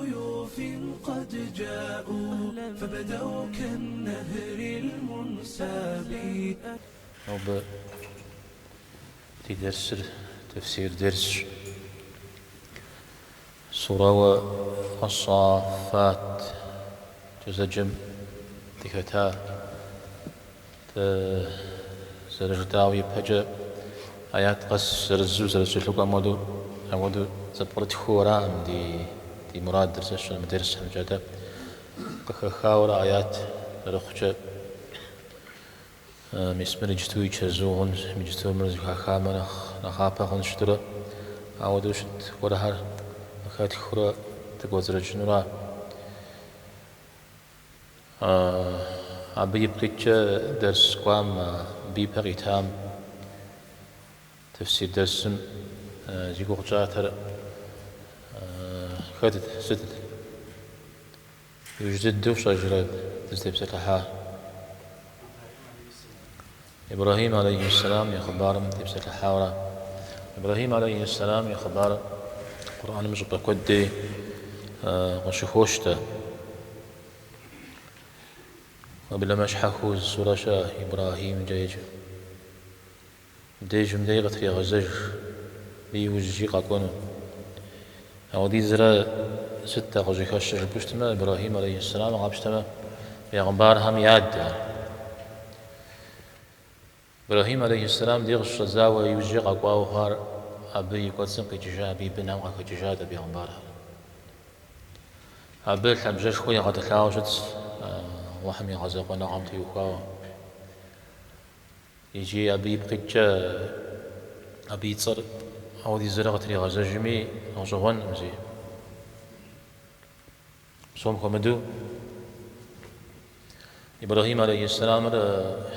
ضيوف قد جاءوا فبدوا كالنهر المنساب. Нобэ ди дерсыр тэфсир дерсщ. Сурэуэ Ас-Саффат кӏэ зэджэм дыхэта. Дэ зэрыжытӏауэ ипэкӏэ аят къэс зырызу зэрызэкӏэлъыкӏуэм хуэдэу, апхуэдэу зэпкърытхыу аракъым ди мурадыр сэ сщӏэ мы дерсхэмкӏэ, атӏэ къыхэхауэрэ аят зэрыхъукӏэ мис мыр иджыту и чэзу хъунщ, иджыту мыр зэхахамэ нэхъ нэхъапэ хъунщ жытӏэурэ ауэдэу щыт гуэрхэр къыхэтхыурэ дыкӏуэцӏрыкӏынура. Абы ипкъ иткӏэ дерс кӏуам, абы ипэ къитам тэфсир дерсым зи гугъу тщӏатэр хэтыт, сытыт? Иужь дыдэу фщӏэжрэ дызытепсэлъыхьар? Ибрэхьим алейхьиссэлам и хъыбарым тепсэлъыхьауэра? Ибрэхьим алейхьиссэлам и хъыбар Къурӏэным щӏыпӏэ куэд дей къыщыхощтэ. Уеблэмэ щхьэхуэу зы сурэ щыӏэ Ибрэхьимкӏэ еджэу. Мыбдежым дей къытрегъэзэж, абы иужькӏи къэкӏуэну. Ауэдизрэ сыт а къыщӏыхэщыр жыпӏэу щытмэ, Ибрэхьим алейхьиссэлам къапщтэмэ, бегъымбархэм я адэ ар. Ибрэхьим алейхьиссэлам дей къыщыщӏэдзауэ иужькӏэ къэкӏуауэ хъуар абы и кӏуэцӏым къикӏыжа, абы и бынхэм къахэкӏыжат а бегъымбархэр. Абы лъабжьэшхуэ игъэтӏылъауэ щытщ Алыхьым и гъэзэкъуэныгъэм теухуауэ. Икӏи абы ипкъ иткӏэ абы и цӏэр ауэдизрэ къытригъэзэжми гъэщӏэгъуэнкъым зи. Псом хуэмыдэу Ибрэхьим алейхьиссэламыр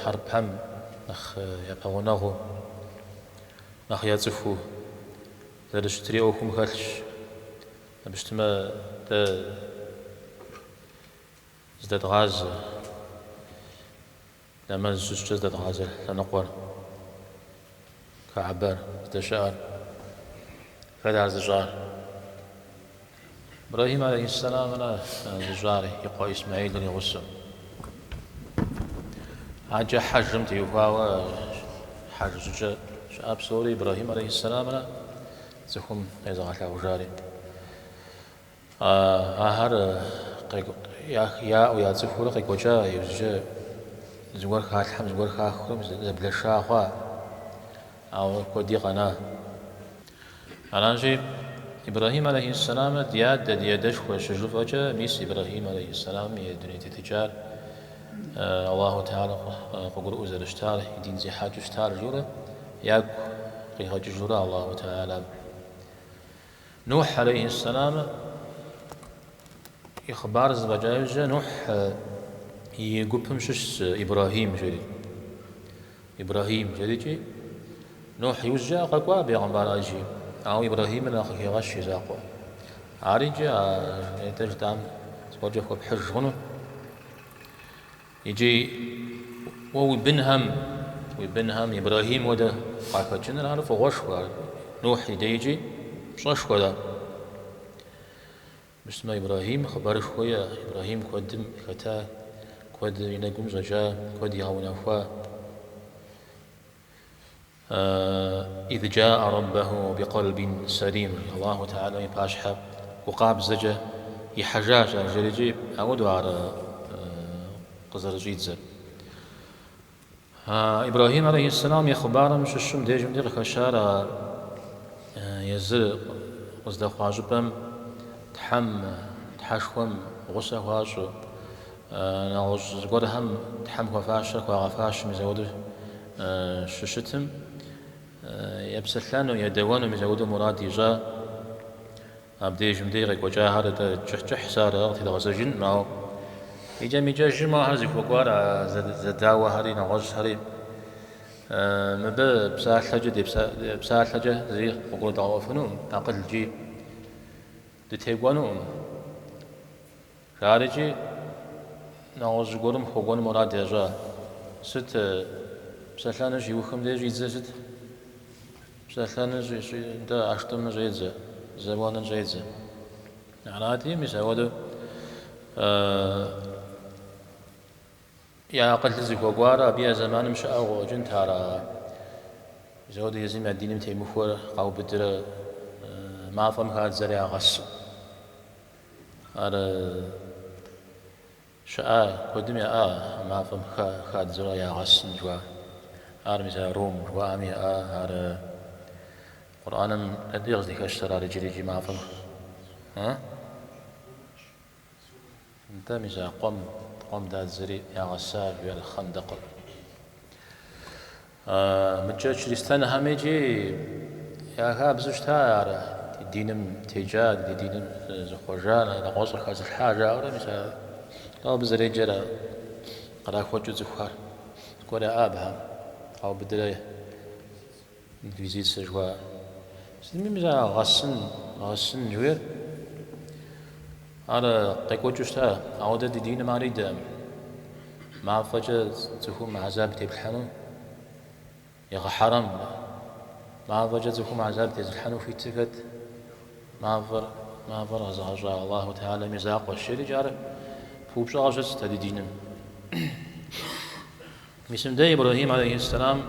хьэрыпхэм нэхъ япэгъунэгъуу, нэхъ яцӏыхуу зэрыщытри ӏуэхум хэлъщ. Абы щытмэ, дэ здэдгъазэ. Нэмэз щытщӏкӏэ здэдгъазэ лъэныкъуэр, Кэгьбэр здэщыӏэр. Хэт ар зыщӏар? Ибрэхьим алейхьиссэламра зыщӏар и къуэ Исмаилыр и гъусэу. Адэкӏэ хьэжым теухуауэ хьэж щӏыкӏэ щыӏэ псори Ибрэхьим алейхьиссэламра цӏыхум къезыгъэлъагъужари. Ахэр яӏэу яцӏыхуурэ къекӏуэкӏа, иужькӏэ зыгуэр халъхьэм, зыгуэр хахыурэ зэблэша хъуа, ауэ куэди къэна. Аращи, Ибрэхьим алейхьиссэламыр ди адэ, ди адэшхуэ щыжыфӏэкӏэ, мис Ибрэхьим алейхьиссэлам и дуней тетыкӏар Аллаху Тэхьэлэ къыгурыӏуэу зэрыщытар, и дин зехьэкӏэу щытар жиӏэурэ ягу къигъэкӏыжурэ Аллаху Тэхьэлэм. Нухь алейхьиссэлам и хъыбар зэфӏэкӏа иужькӏэ Нухь и гупым щыщщ Ибрэхьим жери. Ибрэхьим жерикӏи Нухь иужькӏэ къэкӏуа бегъымбар ӏэджи, ауэ Ибрэхьимыр нэхъ къыхегъэщ и закъуэ. Арикӏи а дэ жытӏам зыгуэркӏэ хуэпхьыж хъуну. Икӏи уэ уи бынхэм, уи бынхэм Ибрэхьим хуэдэ къахэкӏыныр ар фӏыгъуэшхуэ, ар Нухь и дейкӏи пщӏэшхуэт ар. Мыщтмэ Ибрэхьим хъыбарышхуэ иӏэ, Ибрэхьим куэдым хэта, куэд и нэгум щӏэкӏа, куэд игъэунэхуа. Из джаӏэ рэббэху бикъэлбин сэлим, Аллаху Тэхьэлэм и пащхьэ гу къабзэкӏэ ихьэжащ ар жерикӏи, ауэдэу ар къызэрыщӏидзэр. Ибрэхьим алейхьиссэлам и хъыбарым щыщу мыбдежым дей къыхэщар а езыр къыздэхъуа щӏыпӏэм Тхьэм, Тхьэшхуэм гъусэ хуащӏу, Нэгъуэщӏ зыгуэрхэм Тхьэм хуэфащэр хуагъэфащэу мис ауэдэу щыщытым, епсэлъэну, едэуэну мис ауэдэу мурад ищӏа. Абдежым дей къекӏуэкӏахэр атӏэ кӏыхь-кӏыхь сэ ар къытедгъэзэжынкъым, ауэ икӏэм-икӏэжым ахэр зыхуэкӏуар а зэдауэхэри нэгъуэщӏхэри мыбы псалъэкӏэ псалъэкӏэ зыри къыгурыдгъэӏуэфынукъым, акъылкӏи дытекӏуэнукъым. Жарикӏи нэгъуэщӏ зыгуэрым хуэкӏуэну мурад ящӏа. Сыт псэлъэныр щиухым деж щӏидзэр сыт? Псэлъэныр нтӏэ ӏэштӏымыр щӏедзэ, зэуэныр щӏедзэ. Арати, мис апхуэдэу я акъылыр зыхуэкӏуар абы я зэманым щыӏэу къыщӏэкӏынт ар, мис апхуэдэу езым я диным темыхуэр къаубыдрэ мафӏэм хадзэрэ ягъэсу. Ар щыӏа, куэдым яӏа мафӏэм хадзэурэ ягъэсын жыхуаӏэр. Ар мис а Рум жыхуаӏэм яӏа, ар Къурӏэным хэт къыздыхэщыр ар иджыри икӏи мафӏэм? Нтӏэ, мис а къуэм, къуэм дадзэри ягъэса жиӏэр Хъэндэкъыр. Мыкӏэ чристэнхэм икӏи я хабзэу щыта ар ди диным текӏа, ди диным зыхъуэжа, нэгъуэщӏ къыхэзылъхьа жаӏэурэ, мис а абы зэреджэр а кърахуэкӏыу цӏыхухэр зыгуэр яӏа абыхэм, къаубыдрэ инквизицэ жыхуаӏэр. Сытми мис а гъэсын, гъэсын жыхуиӏэр ар къекӏуэкӏыу щыта, ауэ дэ ди диным ар идэкъым. Мафӏэкӏэ цӏыхум хьэзаб теплъхьэну егъэхьэрэм. Мафӏэкӏэ цӏыхум хьэзаб тезылъхьэну хуитыр хэт? Мафӏэр, мафӏэр къэзыгъэщӏа Аллаху Тэхьэлэм и закъуэщ, жерикӏ ар пыупщӏауэ щытт дэ ди диным. Мис мыбдеж Ибрэхьим алейхьиссэлам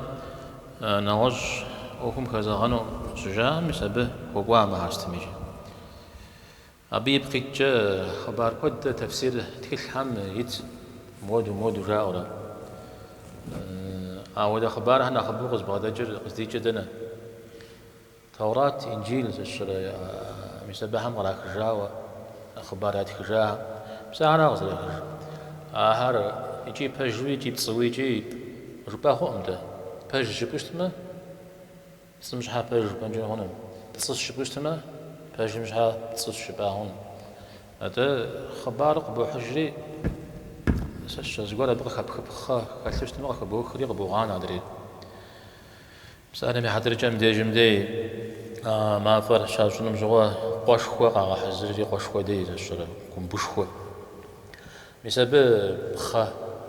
нэгъуэщӏ ӏуэхум хэзэгъэну щыжаӏэм, мис абы хуэкӏуа мыхэр сытмикӏ. Абы ипкъ иткӏэ хъыбар куэд тэфсир тхылъхэм ит, моду, моду жаӏэурэ. Ауэдэ хъыбархэр нэхъыбэу къызбгъэдэкӏыр къыздикӏыр дэнэ? Тэурат, Инджил зыщрэ мис абыхэм кърахыжауэ хъыбар ятхыжахэм. Мис ахэр къызэрахыж. Ахэр икӏи пэжу, икӏи пцӏыуэ, икӏи жыпӏэ хъукъым дэ. Пэж жыпӏэу щытмэ, пцӏым щхьэ пэж жыпӏэнкӏэ хъуну. Пцӏыщ жыпӏэу щытмэ, пэжым щхьэ пцӏыщ жыпӏа хъуну. Атӏэ хъыбар къыбохьыжри, сэ сщӏэ зыгуэр абы къыхэпхыпхъэ хэлъу щытмэ, къыхыбохри къыбогъанэ адрейр. Псалъэм и хьэтыркӏэ мыбдежым дей мафӏэр щащӏынум щыгъуэ къуэшхуэ къагъэхьэзырри къуэшхуэ дей зэщӏрэ кумбышхуэ. Мис абы пхъэ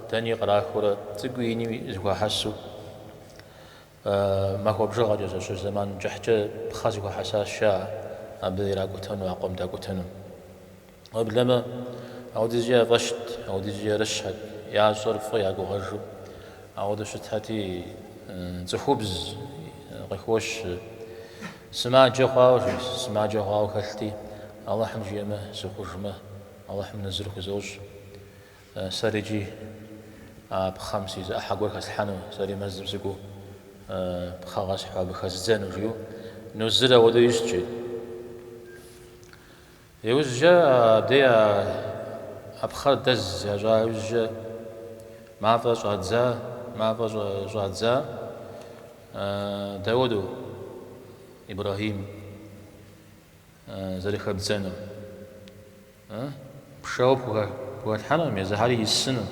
дэни кърахыурэ цӏыкӏуи ини зэхуахьэсу махуэ бжыгъэкӏэ зэщӏыр зэман кӏыхькӏэ пхъэ зэхуахьэсащ жаӏэ, абы иракӏутэну, а къуэм дакӏутэну. Уеблэмэ, ауэдизкӏэ яфӏэщт, ауэдизкӏэ ерыщхэт, ящӏэр фӏы я гугъэжу. Ауэдэу щытхэти, цӏыхубз къыхощ, сымаджэ хъуауэ, жи, сымаджэ хъуауэ хэлъти, Алыхьым жиӏэмэ, сыхъужмэ, Алыхьым нэзыр хузощӏ. Сэри икӏи а пхъэм си зы ӏыхьэ гуэр хэслъхьэну, сэри мэзым сыкӏуэу пхъэ къэсхьу абы хэздзэну, жиӏэу нузыр ауэдэу ищӏт, жи. Иужькӏэ абдей а пхъэр дэз ящӏа иужькӏэ мафӏэ щӏадза, мафӏэ щӏадза дауэдэу Ибрэхьим зэрыхэбдзэнур? Пшэуэ пхухэлъхьэнукъым, езыхьэри исыну.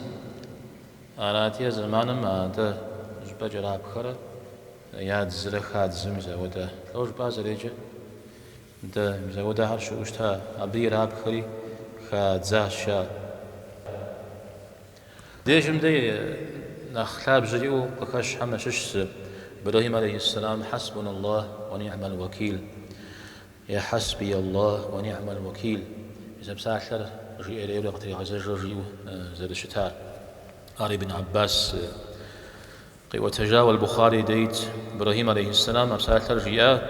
Арати, а зэманым атӏэ щӏыпӏэ кӏэрапхэрэ ядзрэ хадзэу мис ауэдэ лӏо жыпӏа зэреджэр? Дэ мис ауэдэхэр щыӏэу щыта, абы ирапхэри хадзащ жаӏэ. Дежым дэ нэхъ лъабжьэ иӏэу къыхэщхэм ящыщ зы, Ибрэхьим алейхьиссэлам Хьэсбуналлах уэ ни'мэл уэкил, е Хьэсби Аллах уэ ни'мэл уэкил, мис а псалъэр жиӏэрейуэ къытригъэзэжурэ жиӏэу зэрыщытар. Ар Ибн Аббас Къиӏуэтэжауэ Аль-Бухъари дей ит Ибрэхьим алейхьиссэлам а псалъэр жиӏа,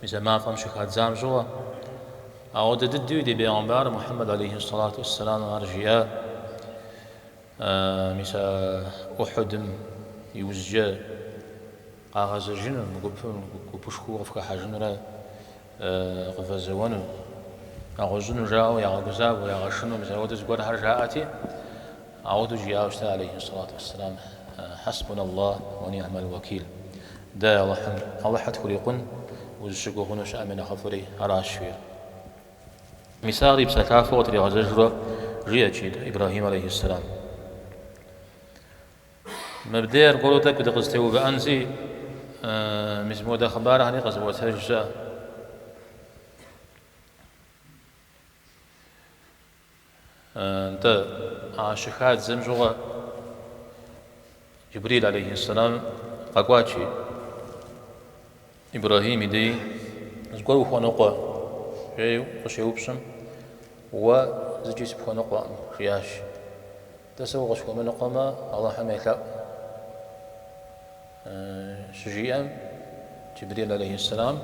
мис а мафӏэм щыхадзам щыгъуэ. Ауэдэ дыдэуи ди бегъымбар Мухьэммэд алейхьиссалату уэссэлам ар жиӏа, мис а Ухьудым иужькӏэ къагъэзэжыну, мы гупым гупышхуэу къыфхыхьэжынурэ къывэзэуэну, нэгъуэщӏыну жаӏэу ягъэгузавэу, ягъэшыну, мис ауэдэу зыгуэрхэр жаӏэти, ауэдэу жиӏауэ щыта, алейхи сэлату уэсселам, Хьэсбуна Аллах уэ ни'мэл уэкил. Дэ Алыхьым, Алыхьыр тхурикъун, узыщыгугъыну щыӏэм и нэхъыфӏри аращ, жиӏэр. Мис ар и псэлъафэу къытригъэзэжурэ жиӏэт Ибрэхьим алейхи сэлам. Мыбдей аргуэру тӏэкӏу дыкъызэтеувыӏэнси, мис мыуэдэ хъыбархэри къэзыӏуэтэж щыӏэ. Нтӏэ, а щыхадзэм щыгъуэ Джибрил алейхьиссэлам къэкӏуат, жи, Ибрэхьим и дей зыгуэр ухуэныкъуэ. Жери къыщеупщӏым, Уэ зыкӏи сыпхуэныкъуэкъым, жиӏащ. Тӏэ сэ укъысхуэмыныкъуэмэ, Алыхьым елъэӏу. Щыжиӏэм, Джибрил алейхьиссэлам,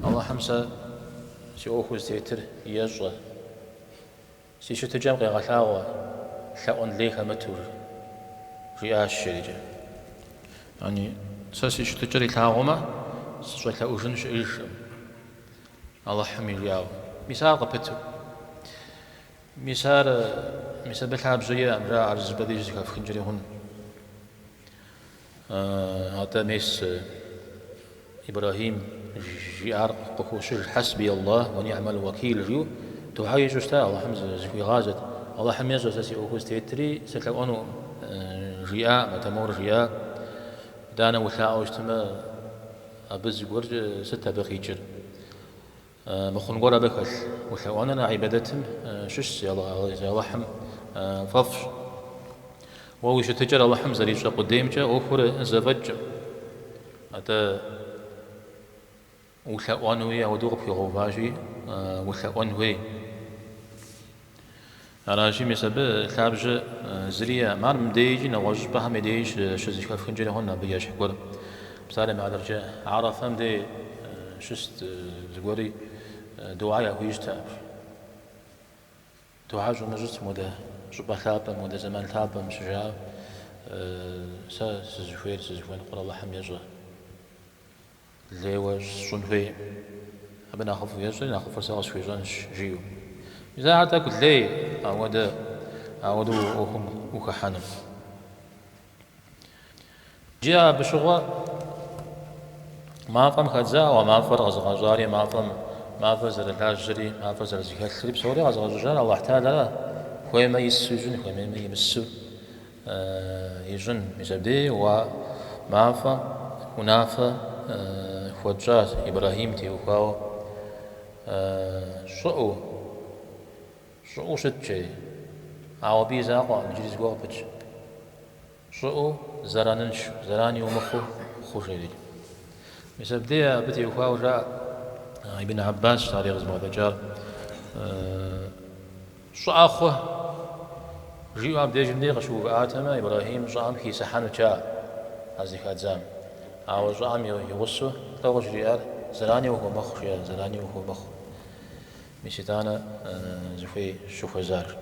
Алыхьым сэ си ӏуэхур зытетыр ещӏэ. Си щытыкӏэм къегъэлъагъуэ лъэӏуэн лей хэмыту, жиӏащ жерикӏэ. Яни, сэ си щытыкӏэр илъагъумэ, сыщӏэлъэӏужын щыӏэжкъым, Алыхьым жиӏауэ. Мис ар къыпыту. Мис ар, мис абы лъабжьэ иӏэкъым, жаӏэ, ар зыщӏыпӏэ деж зэхэфхынкӏэри хъун. Атӏэ мес Ибрэхьим жиӏар къыхощыж, Хьэсби Аллах уэ ниӏмэл уэкил жиӏэу духьэ ищӏу щыта, Алыхьым зыхуигъазэт. Алыхьым ещӏэ сэ си ӏуэхур зытетри, сылъэӏуэнукъым, жиӏакъым, атӏэ мор жиӏа. Итӏанэ улъаӏуэу щытмэ, абы зыгуэр сыт абы къикӏыр? Мыхъун гуэр абы хэлъ? Улъэӏуэныр а ибадэтым щыщщ, Алыхьым фӏэфӏщ. Уэ уи щытыкӏэр Алыхьым зэрищӏэ къудеймкӏэ ӏуэхур зэфӏэкӏкъым. Атӏэ улъэӏуэнуи ауэдэу къыпхуигъэуващи, улъэӏуэн хуей. Аращи, мис абы лъабжьэ зыри иӏэкъым. Ар мыбдежи нэгъуэщӏ щӏыпӏэхэм я деж щызэхэфхынкӏэри хъун абы ещхь гуэр. Псалъэм и хьэтыркӏэ, Арэфэм дей щыст зыгуэри дугьэ яхуищӏтэкъым. Дугьэ щӏумыщӏыр сыт модэ щӏыпӏэ лъапӏэм, модэ зэман лъапӏэм щыжаӏэм, сэ сызыхуейр, сызыхуэныкъуэр Алыхьым ещӏэ. Лейуэ сщӏын хуейкъым. Абы нэхъыфӏу ещӏэри, нэхъыфӏыр сэ къысхуищӏэнщ, жиӏэу. Мис ахэр тӏэкӏу лей ауэдэ, ауэдэу ӏуэхум ухыхьэну. Иджы абы щыгъуэ мафӏэм хадзауэ, мафӏэр къэзыгъэщӏари, мафӏэм мафӏэр зэрылажьэри, мафӏэр зэрызэхэлъри, псори къэзыгъэщӏыжар Алыхь Тэхьэлара. Хуеймэ ису ищӏын, хуэмеймэ имысу ищӏын. Мис абдей уэ мафӏэм унафэ хуэтщӏащ Ибрэхьим теухуауэ щӏыӏэу, щӏыӏэу щыт жери. Ауэ абы и закъуэкъым, иджыри зыгуэр къыпытщ. Щӏыӏэу зэраныншэу, зэрани умыхъуу хъу жери. Мис абдей абы теухуауэ жаӏэ Ибн Аббас ари къызыбгъэдэкӏар. Щӏыӏэ хъу, жиӏэу абдежым дей къыщыувыӏатэмэ, Ибрэхьим щӏыӏэм хисыхьэнут жаӏэ а зыхадзам. Ауэ щӏыӏэм и гъусэу лӏо къыжриӏар, Зэрани ухуэмыхъу, жиӏа, зэрани ухуэмыхъу. Мис итӏанэ зыхуей щыхуэзар.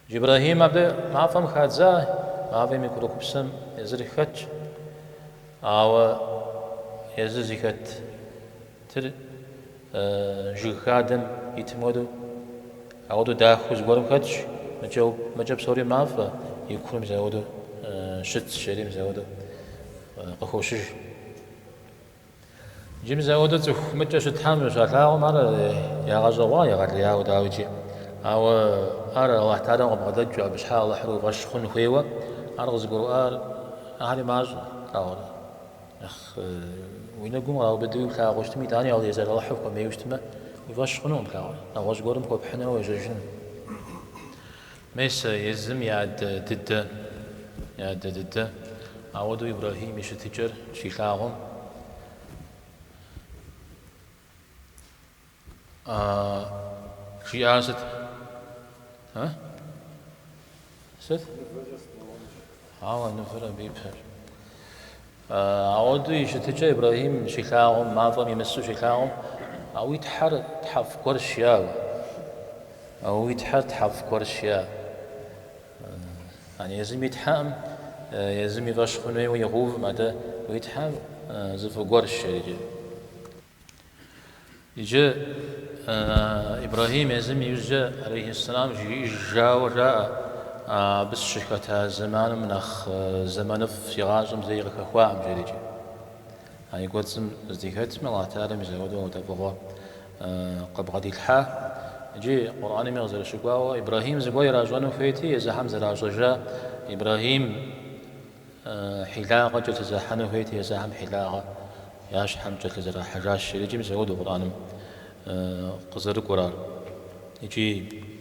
Ибрэхьим абы мафӏэм хадза, мафӏэм и курыкупсэм езыр хэтщ, ауэ езыр зыхэтыр жыг хадэм итым хуэдэу, ауэдэу дахэу зыгуэрым хэтщ, мыкӏэ псори мафӏэ, и кум мис ауэдэу щытщ, жери мис ауэдэу къыхощыж. Иджы мис ауэдэу цӏыху мыкӏэ щытхэм щалъагъум ар ягъэщӏэгъуа, егъэлеяуэ дауикӏи. Ауэ ар Алыхь Тэхьэлам къыбгъэдэкӏыу, абы щхьа Алыхьыр уи фӏэщ хъун хуейуэ, ар къызыгурыӏуар ахэри мащӏэ, ауэрэ. Нэхъ уи нэгум къраубыдэуи плъагъуу щытми, итӏани езы Алыхьыр хуэмейуэ щытмэ, уи фӏэщ хъунукъым плъагъур. Нэгъуэщӏ гуэрым хуэпхьынурэ уежьэжыну. Мес езым и адэ дыдэ, и адэ дыдэ, ауэдэу Ибрэхьим и щытыкӏэр щилъагъум, жиӏар сыт? А? Сыт? Ауэ нывэр абы и пэщ. Ауэдэу и щытыкӏэ Ибрэхьим щилъагъум, мафӏэм имысу щилъагъум, А уи Тхьэр тхьэфӏ гуэрщ, жиӏауэ. А уи Тхьэр тхьэфӏ гуэрщ, жиӏа. Ани езым и Тхьэм, езым и фӏэщ хъун хуейуэ игъэувым, атӏэ уи Тхьэм зы фӏы гуэрщ, жери. Иджы Ибрэхьим езым иужькӏэ алейхьиссэлам жиӏэжауэ жаӏэ, абы сыщыхэта зэманым нэхъ зэманыфӏ си гъащӏэм зэи къыхэхуакъым, жерикӏи. А и кӏуэцӏым здыхэтми, Алыхь Тэхьэлам мис ауэдэу ауэдэ фӏыгъуэ къыбгъэдилъхьа. Иджы Къурӏэнми къызэрыщыкӏуауэ, Ибрэхьим зыгуэр иращӏэну хуейти, езыхэм зэращӏэжа Ибрэхьим Хьилагъэ кӏэлъызахьэну хуейти, езыхэм хьилагъэ я щхьэм кӏэлъызэрахьэжащ, икӏи мис ауэдэу Къурӏэным къызэрыкӏуэр ар. Икӏи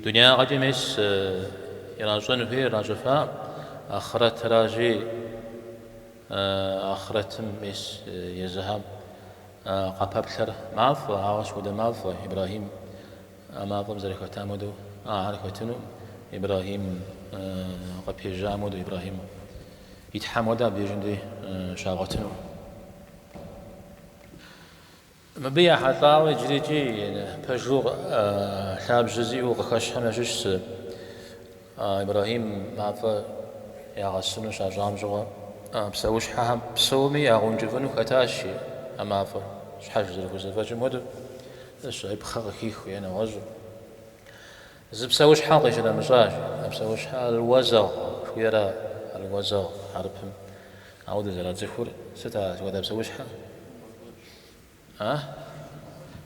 дунягъэкӏи мес иращӏэн хуейр иращӏэфаӏым, ахърэтыращи, ахърэтым мес езыхэм. Къапэплъэр мафӏэ, ауэ сыт хуэдэ мафӏэ, Ибрэхьим а мафӏэм зэрыхэтам хуэдэу ахэр хэтынукъым, Ибрэхьим къыпежьам хуэдэу, Ибрэхьим и Тхьэм хуэдэ абдежым дей щагъуэтынукъым. Мыбы ехьэлӏауэ иджырикӏи пэжу лъабжьэ зиӏэу къыхэщхэм ящыщщ Ибрэхьим мафӏэ ягъэсыну щащӏам щыгъуэ псэущхьэхэм псоми ягъэункӏыфӏыну хэтащ а мафӏэр, щхьэж зэрыхузэфӏэкӏым хуэдэу, щӏы пхъэ къыхихыу е нэгъуэщӏу. Зы псэущхьэм къищынэмыщӏащ, а псэущхьэр аль-уэзэгъ жыхуиӏэра, аль-уэзэгъ хьэрыпым. Ауэ дызэрацӏыхур сыт а хуэдэ псэущхьэр? А?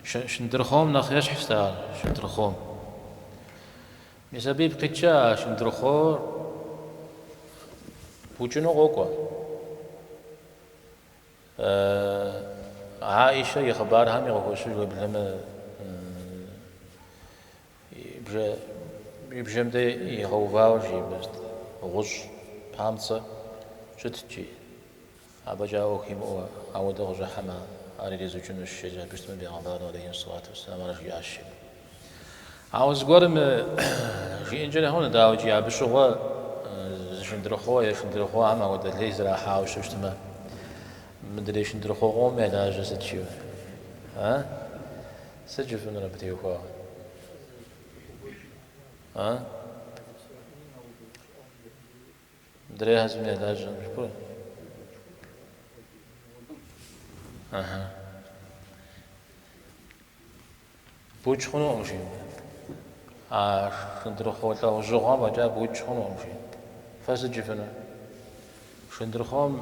Шындырхъуом нэхъ ещхьщ ар, шындырхъуом. Мис абы ипкъ иткӏэ а шындырхъуор букӏыну къокӏуэ. Аишэ и хъыбархэми къыхощыж, уеблэмэ и бжэм дей игъэувауэ жи, гъущӏ памцӏэ щытт жи. Абыкӏэ ӏуэху имыӏэу ауэдэ къыщӏыхьэмэ, ар иризукӏынущ, жери абы щытмэ бегъымбар алейхи сэлату уэсселам ар жиӏащ. Ауэ зыгуэрым жиӏэнкӏэри хъуну, дауикӏи, абы щыгъуэ зы шындырхъуо е шындырхъуохэм ауэдэ лей зэрахьауэ щытмэ, мыдрей шындырхъуо къомым я лажьэ сыт жиӏэу? А? Сыт жыфӏэнур абы теухуауэ? А? Мыдрейхэр зыми я лажьэкъым жыпӏэу. Ыхьы. Букӏ хъунукъым, жи. А шындырхъуо лӏэужьыгъуэм фӏэкӏа букӏ хъунукъым, жи. Фэ сыт жыфӏэнур? Шындырхъуом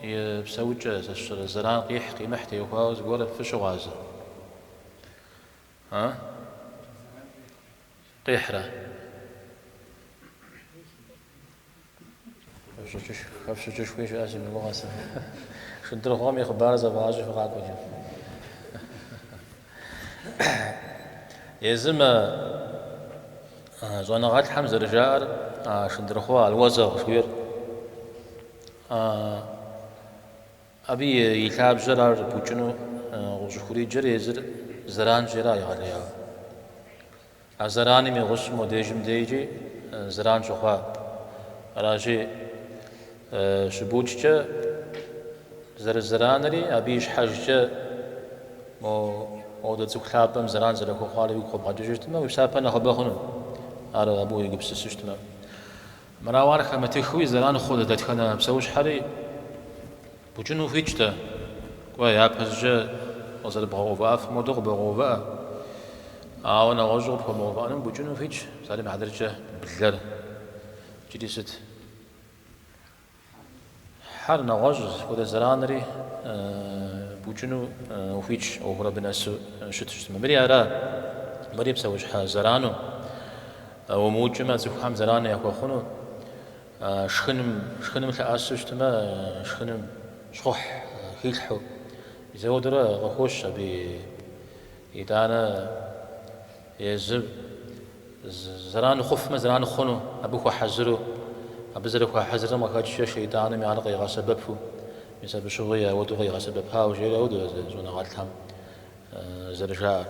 и псэукӏэ, сэ сщӏэрэ, зэран къихь, къимыхь теухуауэ зыгуэр фыщыгъуазэ? А? Къихьрэ? Хэфщӏыкӏышхуи щыӏэ си мыгугъэ сэ. Шындырхъуом и хъыбар зэвгъащӏи фыкъакӏуэ иджы. Езым щӏэныгъэлӏхэм зэрыжаӏэр а шындырхъуо аль-уэзэгъ жыхуиӏэр абы и лъабжьэр ар букӏыну къыщӏыхуриджэр езыр зэранщӏера егъэлеяуэ. А зэраным и гъущӏым модежым дейкӏи зэран щыхъуа. Аращи, щыбукӏкӏэ зэрызэранри, абы и щхьэжкӏэ мо модэ цӏыху лъапӏэм зэран зэрыхуэхъуари уигу къэбгъэкӏыжу щытмэ, уи псапэ нэхъыбэ хъуну, ар абы уегупсысу щытмэ. Мырауэ ар хэмытыхыуи зэран хъу дэтхэнэ псэущхьэри букӏыну хуитщ-тӏэ. Кӏуэ, япэщӏыкӏэ къызэрыбгъэувыӏэфым хуэдэу къыбогъэувыӏэ. Ауэ нэгъуэщӏу къыпхуэмыгъэувыӏэнум букӏыну хуитщ, псалъэм и хьэтыркӏэ блэр. Иджыри сыт? Хьэр нэгъуэщӏ хуэдэ зэранри букӏыну ухуитщ, ӏуэхур абы нэсу щыту щытмэ. Мыри ара? Мыри псэущхьэ зэрану. Умыукӏмэ, цӏыхухэм зэран яхуэхъуну. Шхыным, шхыным лъэӏэсу щытмэ, шхыным щхъухь хилъхьэу. Мис ауэдурэ къыхощ абы итӏанэ езыр зэран хъуфмэ, зэран хъуну, абы хуэхьэзыру, абы зэрыхуэхьэзырым къыхэкӏкӏэ шейтӏаным ар къигъэсэбэпу, мис абы щыгъуи ауэдэу къигъэсэбэпауэ жери ауэдэу езы щӏэныгъэлӏхэм зэрыжаӏэр.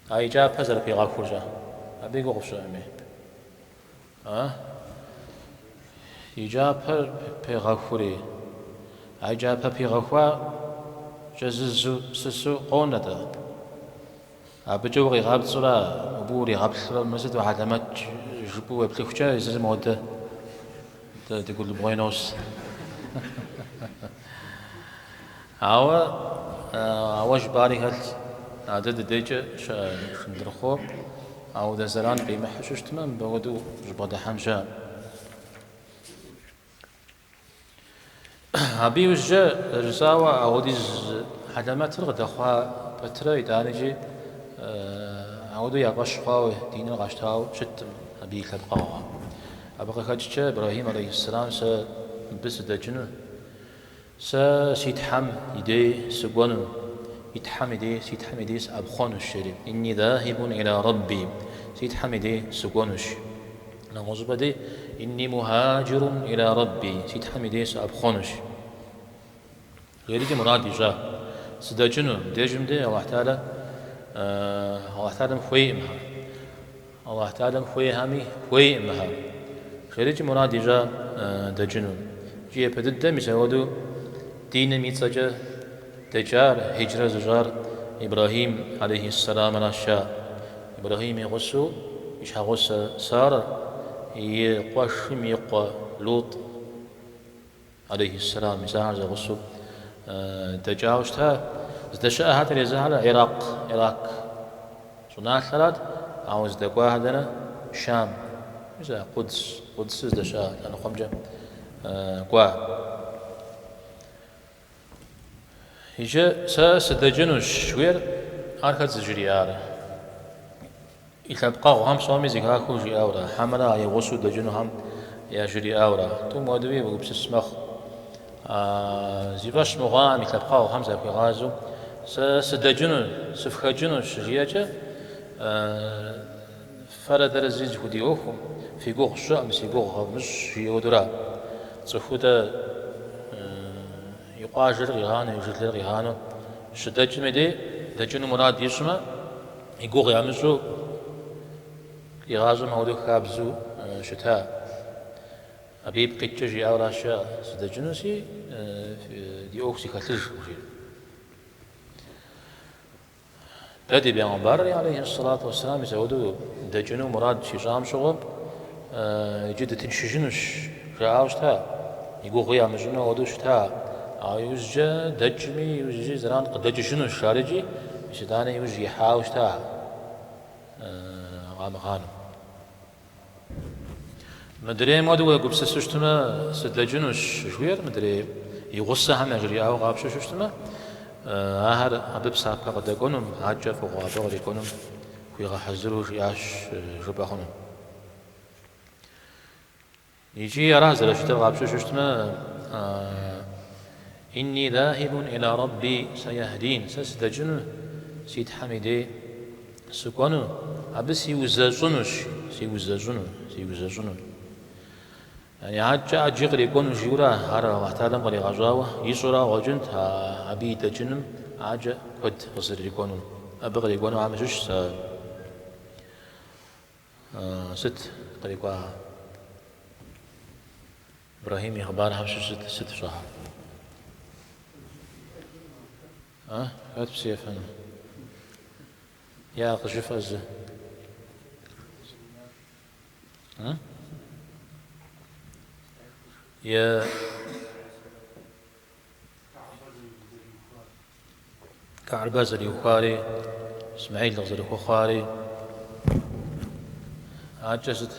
А и кӏапэ зэрыпигъэхур-щэ? Абы и гугъу фщӏыӏыми. А? И кӏапэр пегъэхури. А и кӏапэ пигъэхуа кӏэзызу сысу къонэ-тӏэ. Абыкӏэ укъигъэпцӏурэ, абы уригъэплъурэ, мыр сыту хьэлэмэт жыпӏэу уеплъыхукӏэ, езыр модэ Дыгулыбгъуей нос. Ауэ а уэ жыпӏари хэлъщ. Адэ дыдэкӏэ щыӏэ шындырхъуо, ауэдэ зэран къимыхьу щытмэ, мыбы хуэдэу щӏыбгъэдыхьэн щыӏэ. Абы иужькӏэ зэрыжысӏауэ, ауэдиз хьэлэмэтыр къыдэхъуа пэтрэ итӏанэкӏи ауэдэу я фӏэщ хъуауэ диныр къащтауэ щыткъым абы и лъэпкъэгъухэм. Абы къыхэкӏкӏэ Ибрэхьим алейхьиссэлам сэ мыбы сыдэкӏыну, Сэ си Тхьэм и дей сыкӏуэну, и Тхьэм и дей, си Тхьэм и дей сыӏэпхъуэнущ, жери. Инни захибун иля Рэбби, си Тхьэм и дей сыкӏуэнущ. Нэгъуэщӏыпӏэ дей, Инни мухаджирун иля Рэбби, си Тхьэм и дей сыӏэпхъуэнущ. Жерикӏи мурад ищӏа. Сыдэкӏыну, мыбдежым де Аллахь Тэхьэлэ, Аллахь Тэхьэлэм хуейкъым мыхэр. Аллахь Тэхьэлэм хуейхэми хуейкъым мыхэр. Жерикӏи мурад ищӏа дэкӏыну. Икӏи япэ дыдэ мис апхуэдэу диным и цӏэкӏэ дэкӏар, хьиджрэ зыщӏар Ибрэхьим алейхьиссэламыращ жаӏэ. Ибрэхьим и гъусэу и щхьэгъусэ Сарэ, и къуэшым и къуэ Лутӏ алейхьиссэлам, мис ахэр зэгъусэу дэкӏауэ щыта. Здэщыӏэхэр езыхэр Ирак, Ирак щӏыналъэрат, ауэ здэкӏуахэр дэнэ? Шам, мис а Къудс, Къудсыр здэщыӏэ лъэныкъуэмкӏэ кӏуа. Иджы сэ сыдэкӏынущ жиӏэр, ар хэт зыжриӏар? И лъэпкъэгъухэм псоми зэхахыу жиӏауэра, хьэмэрэ а и гъусэу дэкӏынухэм яжриӏауэра? Тӏум хуэдэуи уегупсыс мэхъу. Зи фӏэщ мыхъуахэм и лъэпкъэгъухэм захуигъазэу сэ сыдэкӏыну, сыфхэкӏынущ щыжиӏэкӏэ, фэрэ дэрэ зыри зыхудиӏуэхукъым, фи гугъу сщӏыӏым, си гугъу къэвмыщӏ, жиӏэ хуэдэура. Цӏыхуу дэ и къуажэр къигъанэу, и жылэр къигъанэу щыдэкӏым и дей дэкӏыну мурад ищӏмэ, и гугъу ямыщӏу игъащӏэм апхуэдэу хабзэу щыта. Абы ипкъ иткӏэ жиӏауэращ, сыдэкӏынущи, ди ӏуэху зыхэлъыжкъым, жиӏэу. Дэ ди бегъымбарри, алейхи сэлату уэсселам, мис апхуэдэу дэкӏыну мурад щищӏам щыгъуэ, иджы дытыншыжынущ, жаӏауэ щыта, и гугъуи ямыщӏыну апхуэдэу щыта. Ауэ иужькӏэ дэкӏми, иужькӏи зэран къыдэкӏыжынущ, жарикӏи, мис итӏанэ иужь ихьауэ щыта къамыгъанэу. Мыдрейм хуэдэу уегупсысу щытмэ, сыдэкӏынущ жыхуиӏэр мыдрей и гъусэхэм яжриӏауэ къапщтэу щытмэ, ахэр абы псапэ къыдэкӏуэнум, адэкӏэ фӏыгъуэ абы кърикӏуэнум хуигъэхьэзыру жиӏащ жыпӏэ хъуну. Икӏи ара зэрыщытыр къапщтэу щытмэ, Инни захибун иля Рабби саяхдин, сэ сыдэкӏыну си Тхьэм и дей сыкӏуэну, абы сиузэщӏынущ, сиузэщӏыну, сиузэщӏыну. Яни адэкӏэ ӏэджи кърикӏуэну жиӏэурэ ар Алыхь Тэхьэлам къригъэщӏауэ ищӏэурэ къыщӏэкӏынт абы и дэкӏыным адэкӏэ куэд къызэрырикӏуэнур. Абы кърикӏуэнухэм щыщщ Сыт кърикӏуа Ибрэхьим и хъыбархэм щыщ сыт фщӏэхэр? А? Хэт псы ефэну? Я къыжыфӏэ зы. А? Е Кэгьбэ зэриухуари, Исмэхьил къызэрыхуэхъуари. Адэкӏэ сыт?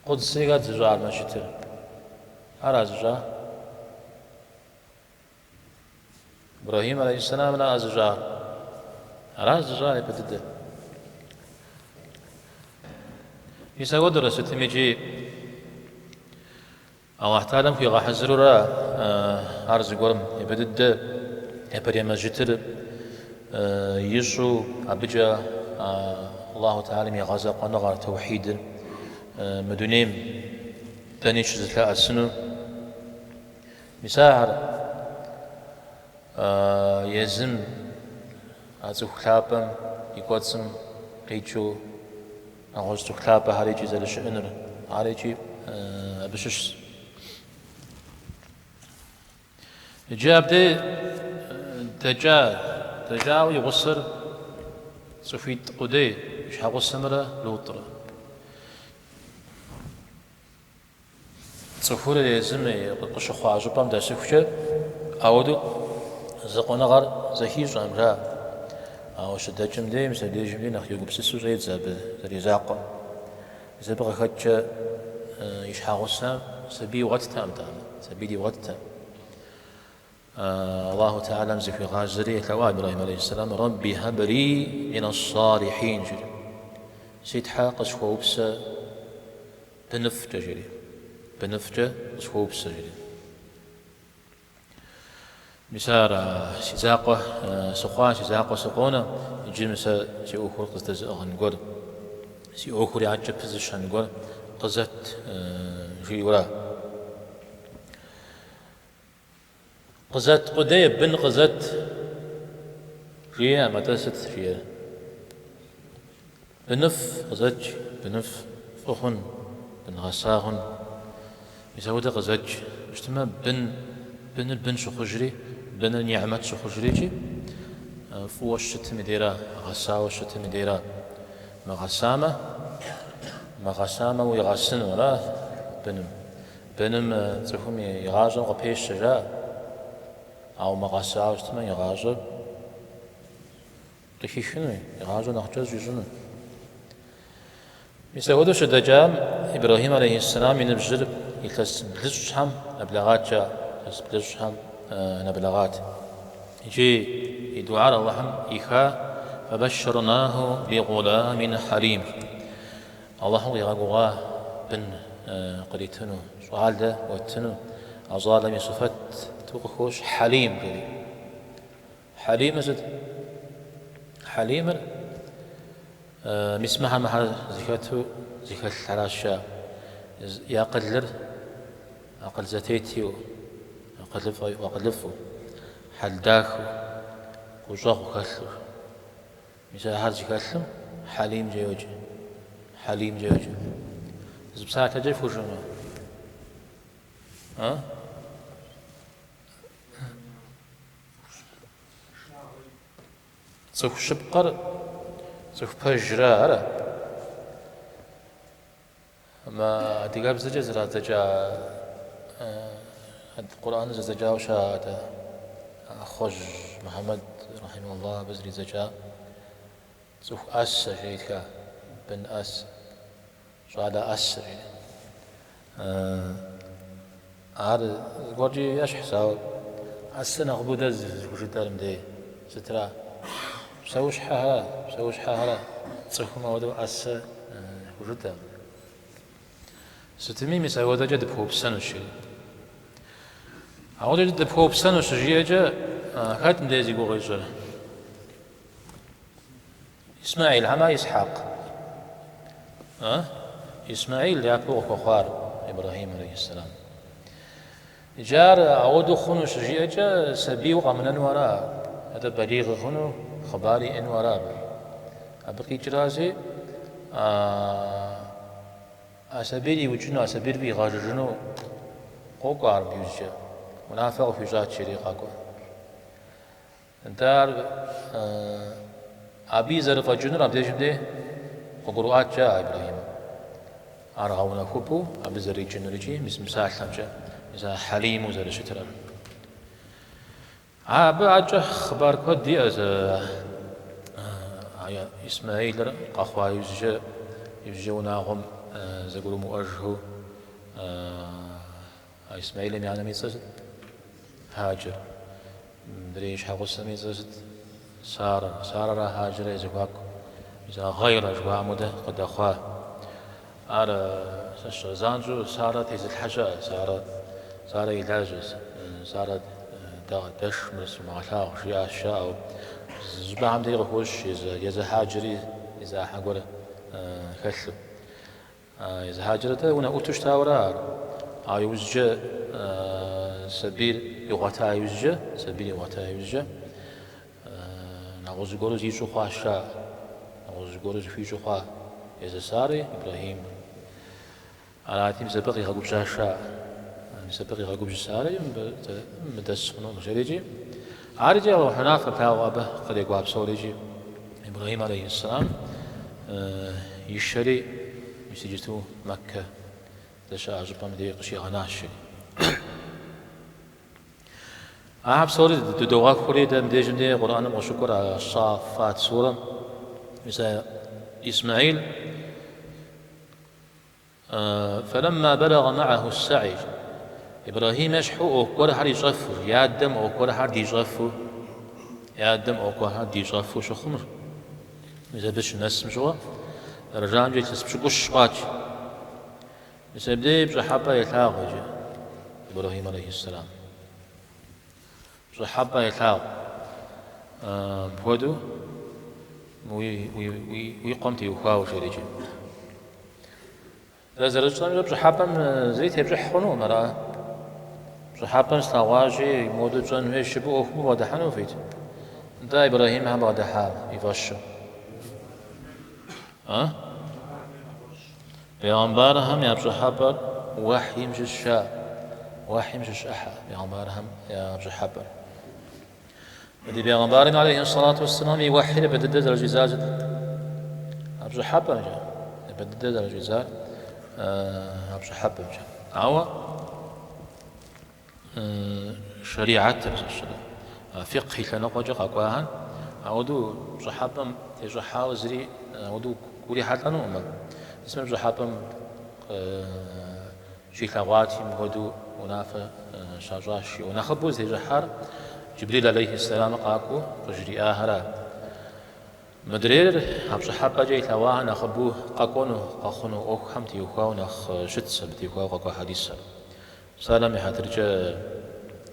Къудсри хэт зыщӏар мэжджытыр? Ара зыщӏар? Ибрэхьим алейхьиссэламра зыщӏар? Ара зыщӏар япэ дыдэ. Мис апхуэдэурэ сытым икӏи Алыхь Тэхьэлам хуигъэхьэзырурэ ар зыгуэрым япэ дыдэ япэрей мэжджытыр ищӏу абыкӏэ Аллаху Тэхьэлам и гъэзэкъуэныгъэр, тэухьидыр мы дунейм дэни щызэлъэӏэсыну. Мис ахэр езым а цӏыху лъапӏэм и кӏуэцӏым къикӏыу Нэгъуэщӏ цӏыху лъапӏэхэр икӏи зэрыщыӏэнур, ар икӏи абы щыщщ. Иджы абдей дэкӏа, дэкӏауэ и гъусэр цӏыхуитӏ къудей, и щхьэгъусэмрэ Лутӏрэ. Цӏыхур езым къыщыхъуа щӏыпӏэм дэсыхукӏэ ауэдэу закъуэныгъэр зэхищӏэм, жаӏэ. Ауэ щыдэкӏым дей, мис абдежым дей нэхъ егупсысу щӏедзэ абы зэризакъуэм. Мис абы къыхэкӏкӏэ и щхьэгъусэм сабий игъуэттэкъым-тӏэ, сабий игъуэттэкъым. Аллаху Тэхьэлам зыхуигъазэри елъэӏуа Ибрэхьим алейхьиссэлам, Рэбби хьэб ли минас-салихьин, жери. Си Тхьэ къысхуэупсэ быныфӏкӏэ, жери. Быныфӏкӏэ къысхуэупсэ, жери. Мис ар си закъуэ сыхъуа, си закъуэ сыкъонэ, иджы мы сэ си ӏуэхур къыздэзыӏыгъын гуэр, си ӏуэхури адэкӏэ пызыщэн гуэр къызэт, жиӏэура. Къызэт къудей, бын къызэт, жиӏэм, атӏэ сыт жиӏэр? Быныфӏ къызэт, быныфӏ, фӏы хъун, бын гъэса хъун. Мис ауэдэ къызэт. Щытмэ, бын, быныр бын щыхъужри, быныр нигьмэт щыхъужри икӏи фӏыуэ щытым и дейра, гъэсауэ щытым и дейра. Мыгъэсамэ, мыгъэсамэ уигъэсыну, ара быным? Быным цӏыхум и гъащӏэм къыпещэ, жаӏэ. Ауэ мыгъэсауэ щытмэ, и гъащӏэр къыхихыну, и гъащӏэр нэхъ кӏэщӏ ищӏыну. Мис апхуэдэу щыдэкӏам Ибрэхьим алейхьиссэлам и ныбжьыр илъэс блыщӏхэм нэблэгъат, жаӏэ, илъэс блыщӏхэм нэблэгъат. Икӏи и дуар Алыхьым ӏиха, Фэбэщэрнаху бигъуламин хьэлим. Алыхьым къигъэгугъа бын къритыну, щӏалэ уэттыну, а щӏалэм и сыфэту къыхощ Хьэлим жери. Хьэлимыр сыт? Хьэлимыр мис мыхьэр мыхьэр зыхэту зыхэлъхэращ, жаӏэ. И акъылыр акъыл зэтет иӏэу, акъылыфӏэ иӏэу, акъылыфӏэу, хьэл дахэу, гущӏэгъу хэлъу. Мис ахэр зыхэлъым Хьэлимкӏэ йоджэ. Хьэлимкӏэ йоджэ. Зы псалъэкӏэ фхужыӏэну? А? Цӏыху щыпкъэр цӏыху пэжрэ, ара? Мы адыгэбзэкӏэ зэрадзэкӏа Къурӏэныр зэдзэкӏауэ щыӏэ Хъуэжь Мухьэмэд рахьимэхуллах абы зэридзэкӏа цӏыху ӏэсэ жери итха, бын ӏэсэ, щӏалэ ӏэсэ жери. Ар зыгуэркӏи ещхьщ, ауэ ӏэсэ нэхъыбэу дэ зыхужытӏэр мыдей сытра? Псэущхьэхэра, псэущхьэхэра, цӏыхум ауэдэу ӏэсэ хужытӏэкъым. Сытми, мис ауэдэкӏэ дыпхуэупсэнущ, жери. Ауэдэкӏэ дыпхуэупсэнущ щыжиӏэкӏэ, хэт мыдей зи гугъу ищӏыр? Исмаил хьэмэ Исхьэкъ? А? Исмаил япэу къыхуэхъуар Ибрэхьим алейхьиссэлам. Иджы ар ауэдэу хъуну щыжиӏэкӏэ, сабийуэ къэмынэну ара? Атӏэ балигъ хъуну, хъыбар иӏэну ара абы? Абы къикӏрази, а сабийр иукӏыну, а сабийр фӏигъэжыжыну къокӏуэ ар абы иужькӏэ. Унафэ къыхуищӏат жери къакӏуэ. Нтӏэ ар абы и зэрыфӏэкӏынур абдежым дей къыгурыӏуат, жаӏэ Ибрэхьим. Ар гъэунэхупӏэу абы зэрикӏынур икӏи мис мы псалъэмкӏэ, мис а Хьэлиму зэрыщытыр ар. Абы адэкӏэ хъыбар куэд иӏэщ Исмаилыр къэхъуа иужькӏэ, иужькӏэ унагъуэм зэгурымыӏуэжхэу А Исмаилым и анэм и цӏэр сыт? Хаджэр. Мыдрей и щхьэгъусэм и цӏэр сыт? Сарэ. Сарэрэ Хаджэрэ я зэхуаку. Мис а гъейрэ жыхуаӏэм хуэдэ къыдэхъуа. Ар сэ сщӏэ занщӏэу Сарэ тезылъхьэ щыӏэ. Сарэ, Сарэ и лажьэщ. Сарэ дэш мыр сумыгъэлъагъу жиӏащ жаӏэу. Зы щӏыпӏэхэм дей къыхощ езы Хаджэри езы ӏыхьэ гуэр хэлъу. Езы Хаджэр-тӏэ унэӏуту щытауэра ар? Ауэ иужькӏэ сабийр игъуэта иужькӏэ, сабийр игъуэта иужькӏэ нэгъуэщӏ зыгуэру зищӏу хъуащ, жаӏэ. Нэгъуэщӏ зыгуэру зыхуищӏу хъуа езы Сари, Ибрэхьим. Арати, мис абы къигъэгубжьащ, жаӏэ. Мис абы къигъэгубжь Сари, мыбы мыдэс хъунукъым, жери икӏи. Ар икӏи Алыхь унафэ плъагъу абы кърикӏуа псори икӏи. Ибрэхьим алейхьиссэлам ишэри мис иджыту Мэккэ здэщыӏэ щӏыпӏэм дей къыщигъэнащ, жери. Ахэр псори дыдогъэхури, дэ мыбдежым дей Къурӏэным къыщыкӏуэр а Саффат сурэм, мис а Исмаил Фэлэмма бэлэгъэ мыӏэху ссэгьй, Ибрэхьим ещхьу ӏуэху гуэрхэр ищӏэфу, и адэм ӏуэху гуэрхэр дищӏэфу, и адэм ӏуэху гуэрхэр дищӏэфу щыхъум, мис абы щынэсым щыгъуэ, зэрыжаӏэмкӏэ илъэс пщыкӏущ хъуат. Мис абдей пщӏыхьэпӏэ елъагъу иджы Ибрэхьим алейхьиссэлам. Пщӏыхьэпӏэ елъагъу. Мыпхуэдэу уи къуэм теухуауэ жери иджы. Дэ зэрытщӏэмкӏэ пщӏыхьэпӏэм зыри тепщӏыхь хъунукъым, ара? Пщӏыхьэпӏэм слъэгъуащи, мыуэду тщӏэн хуейщ, жыпӏэу ӏуэхум убгъэдыхьэну хуит? Нтӏэ, Ибрэхьим щхьэ бгъэдыхьа и фӏэщу? А? Бегъымбархэм я пщӏыхьэпӏэр уэхьим щыщ ша, уэхьим щыщ ӏыхьэ, бегъымбархэм я пщӏыхьэпӏэр. Ди бегъымбарым алейхи сэлату уэсселам и уэхьир япэ дыдэ зэрыщӏидзар сыт? А пщӏыхьэпӏэмкӏэ, япэ дыдэ зэрыщӏидзар а пщӏыхьэпӏэмкӏэ. Ауэ шэригьэтыр, фикъх и лъэныкъуэкӏэ къэкӏуахэр ауэдэу пщӏыхьэпӏэм тещӏыхьауэ зыри ауэдэу урихьэлӏэнукъым. Мис мыр пщӏыхьэпӏэм щилъэгъуати, мыпхуэдэу унафэ щащӏащ жиӏэу. Нэхъыбэу зытещӏыхьар Джибрил алейхи сэлам къакӏуэу къыжриӏахэра. Мыдрейр а пщӏыхьэпӏэкӏэ илъэгъуахэр нэхъыбэу къэкӏуэну, къэхъуну ӏуэхухэм теухуауэ нэхъ щытщ, абы теухуауэ къэкӏуа хьэдисхэр. Псалъэм и хьэтыркӏэ,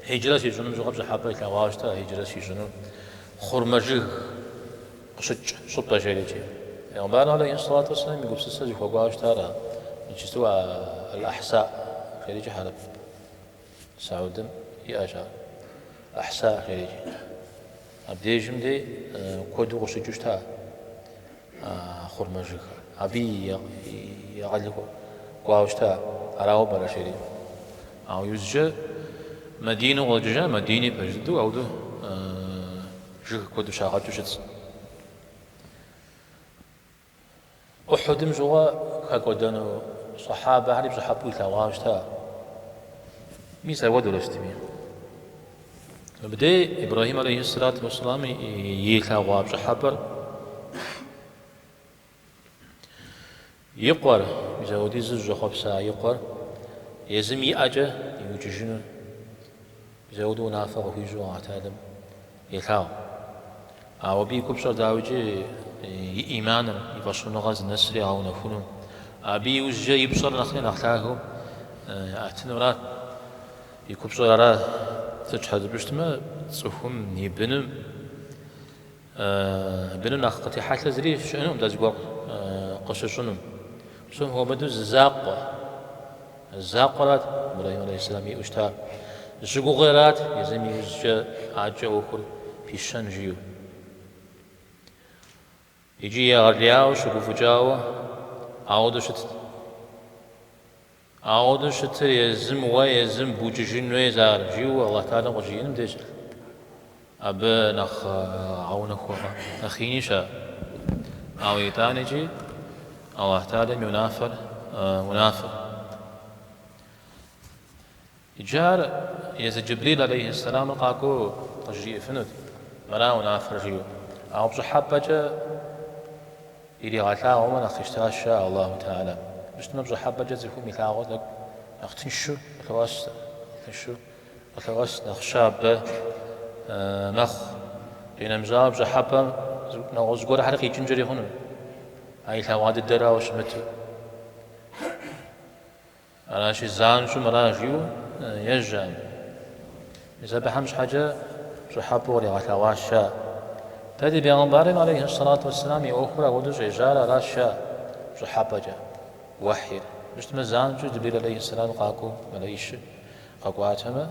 хьиджрэ щищӏынум щыгъуэ пщӏыхьэпӏэ илъэгъуауэ щыта, хьиджрэ щищӏыну хъурмэ жыг къыщыкӏ щӏыпӏэ жерикӏи. Пейгъэмбарым алейхи сэлату уэсселам и гупсысэ зыхуэкӏуауэ щытар а иджысту Аль-Ахьса жерикӏи Хьэрып Саудым иӏэщ ар. Ахьса жерикӏи. Абдежым дей куэду къыщыкӏыу щыта а хъурмэ жыгхэр. Абы и акъылыр кӏуауэ щыта, арауэ пӏэрэ жери. Ауэ иужькӏэ Мадинэу къыщӏэкӏыжа, Мадини пэж дыдэу ауэдэу жыг куэду щагъэкӏыу щытщ. Ухьудым щыгъуэ хэкӏуэдэну сэхьабэхэри пщӏыхьэпӏэу илъэгъуауэ щыта. Мис апхуэдэурэ щытми. Мыбдей Ибрэхьим алейхи сэлату уэсселам илъэгъуа пщӏыхьэпӏэр и къуэр, мис апхуэдизу зыщӏэхъуэпса и къуэр езым и ӏэкӏэ иукӏыжыну мис апхуэдэу унафэ къыхуищӏу Алыхь Тэхьэлам елъагъу. Ауэ абы и купщӏэр дауикӏи и ӏиманыр, и фӏэщхъуныгъэр зынэсыр ягъэунэхуну, абы иужькӏэ и пщӏэр нэхъри нэхъ лъагэу яӏэтынурат. И купщӏэр ара сыт щхьэ жыпӏэу щытмэ, цӏыхум и быным быным нэхъ къытехьэлъэ зыри щыӏэнукъым дэ зыгуэр къыщыщӏынум. Псом хуэмыдэу зы закъуэ. Закъуэрат Ибрэхьим алейхьэссэлам иӏэу щытар. Зыщыгугъырат езым иужькӏэ адэкӏэ ӏуэхур пищэн жиӏэу. Икӏи егъэлеяуэ щыгуфӏыкӏауэ ауэдэу щытт. Ауэдэу щытыр езым уэ езым букӏыжын хуейщ ар, жиӏэу Алыхь Тэхьэлам къыжриӏэным деж абы нэхъ гъэунэхугъэ нэхъ ини щыӏэ. Ауэ итӏанэкӏи Алыхь Тэхьэлам и унафэр унафэ. Иджы ар езы Джибрил алейхьэссэламыр къакӏуэу къыжриӏэфынут, мыра унафэр жиӏэу. Ауэ пщӏыхьэпӏэкӏэ иригъэлъагъумэ нэхъ къищтащ Аллаху Тэхьэлам. Щытмэ пщӏыхьэпӏэкӏэ цӏыхум илъагъур тӏэкӏу нэхъ тыншу къылъоӏэс, тыншу къылъоӏэс, нэхъ щабэ мэхъу. Къинэмыщӏауэ пщӏыхьэпӏэм нэгъуэщӏ гуэрхэр къикӏынкӏэри хъуну, а илъэгъуа дыдэрауэ щымыту. Аращи, занщӏэу мыра жиӏэу ежьэкъым. Мис абыхэм щхьэкӏэ пщӏыхьэпӏэу къригъэлъэгъуащ жаӏэ. Дэ ди бегъымбарым алейхи сэлату уэсселам и ӏуэхур апхуэдэу щӏежьар аращ жаӏэ, пщӏыхьэпӏэкӏэ, уэхьир. Щытмэ, занщӏэу Джибрил алейхи сэлам къакӏуэу мэлэӏичыр къэкӏуатэмэ,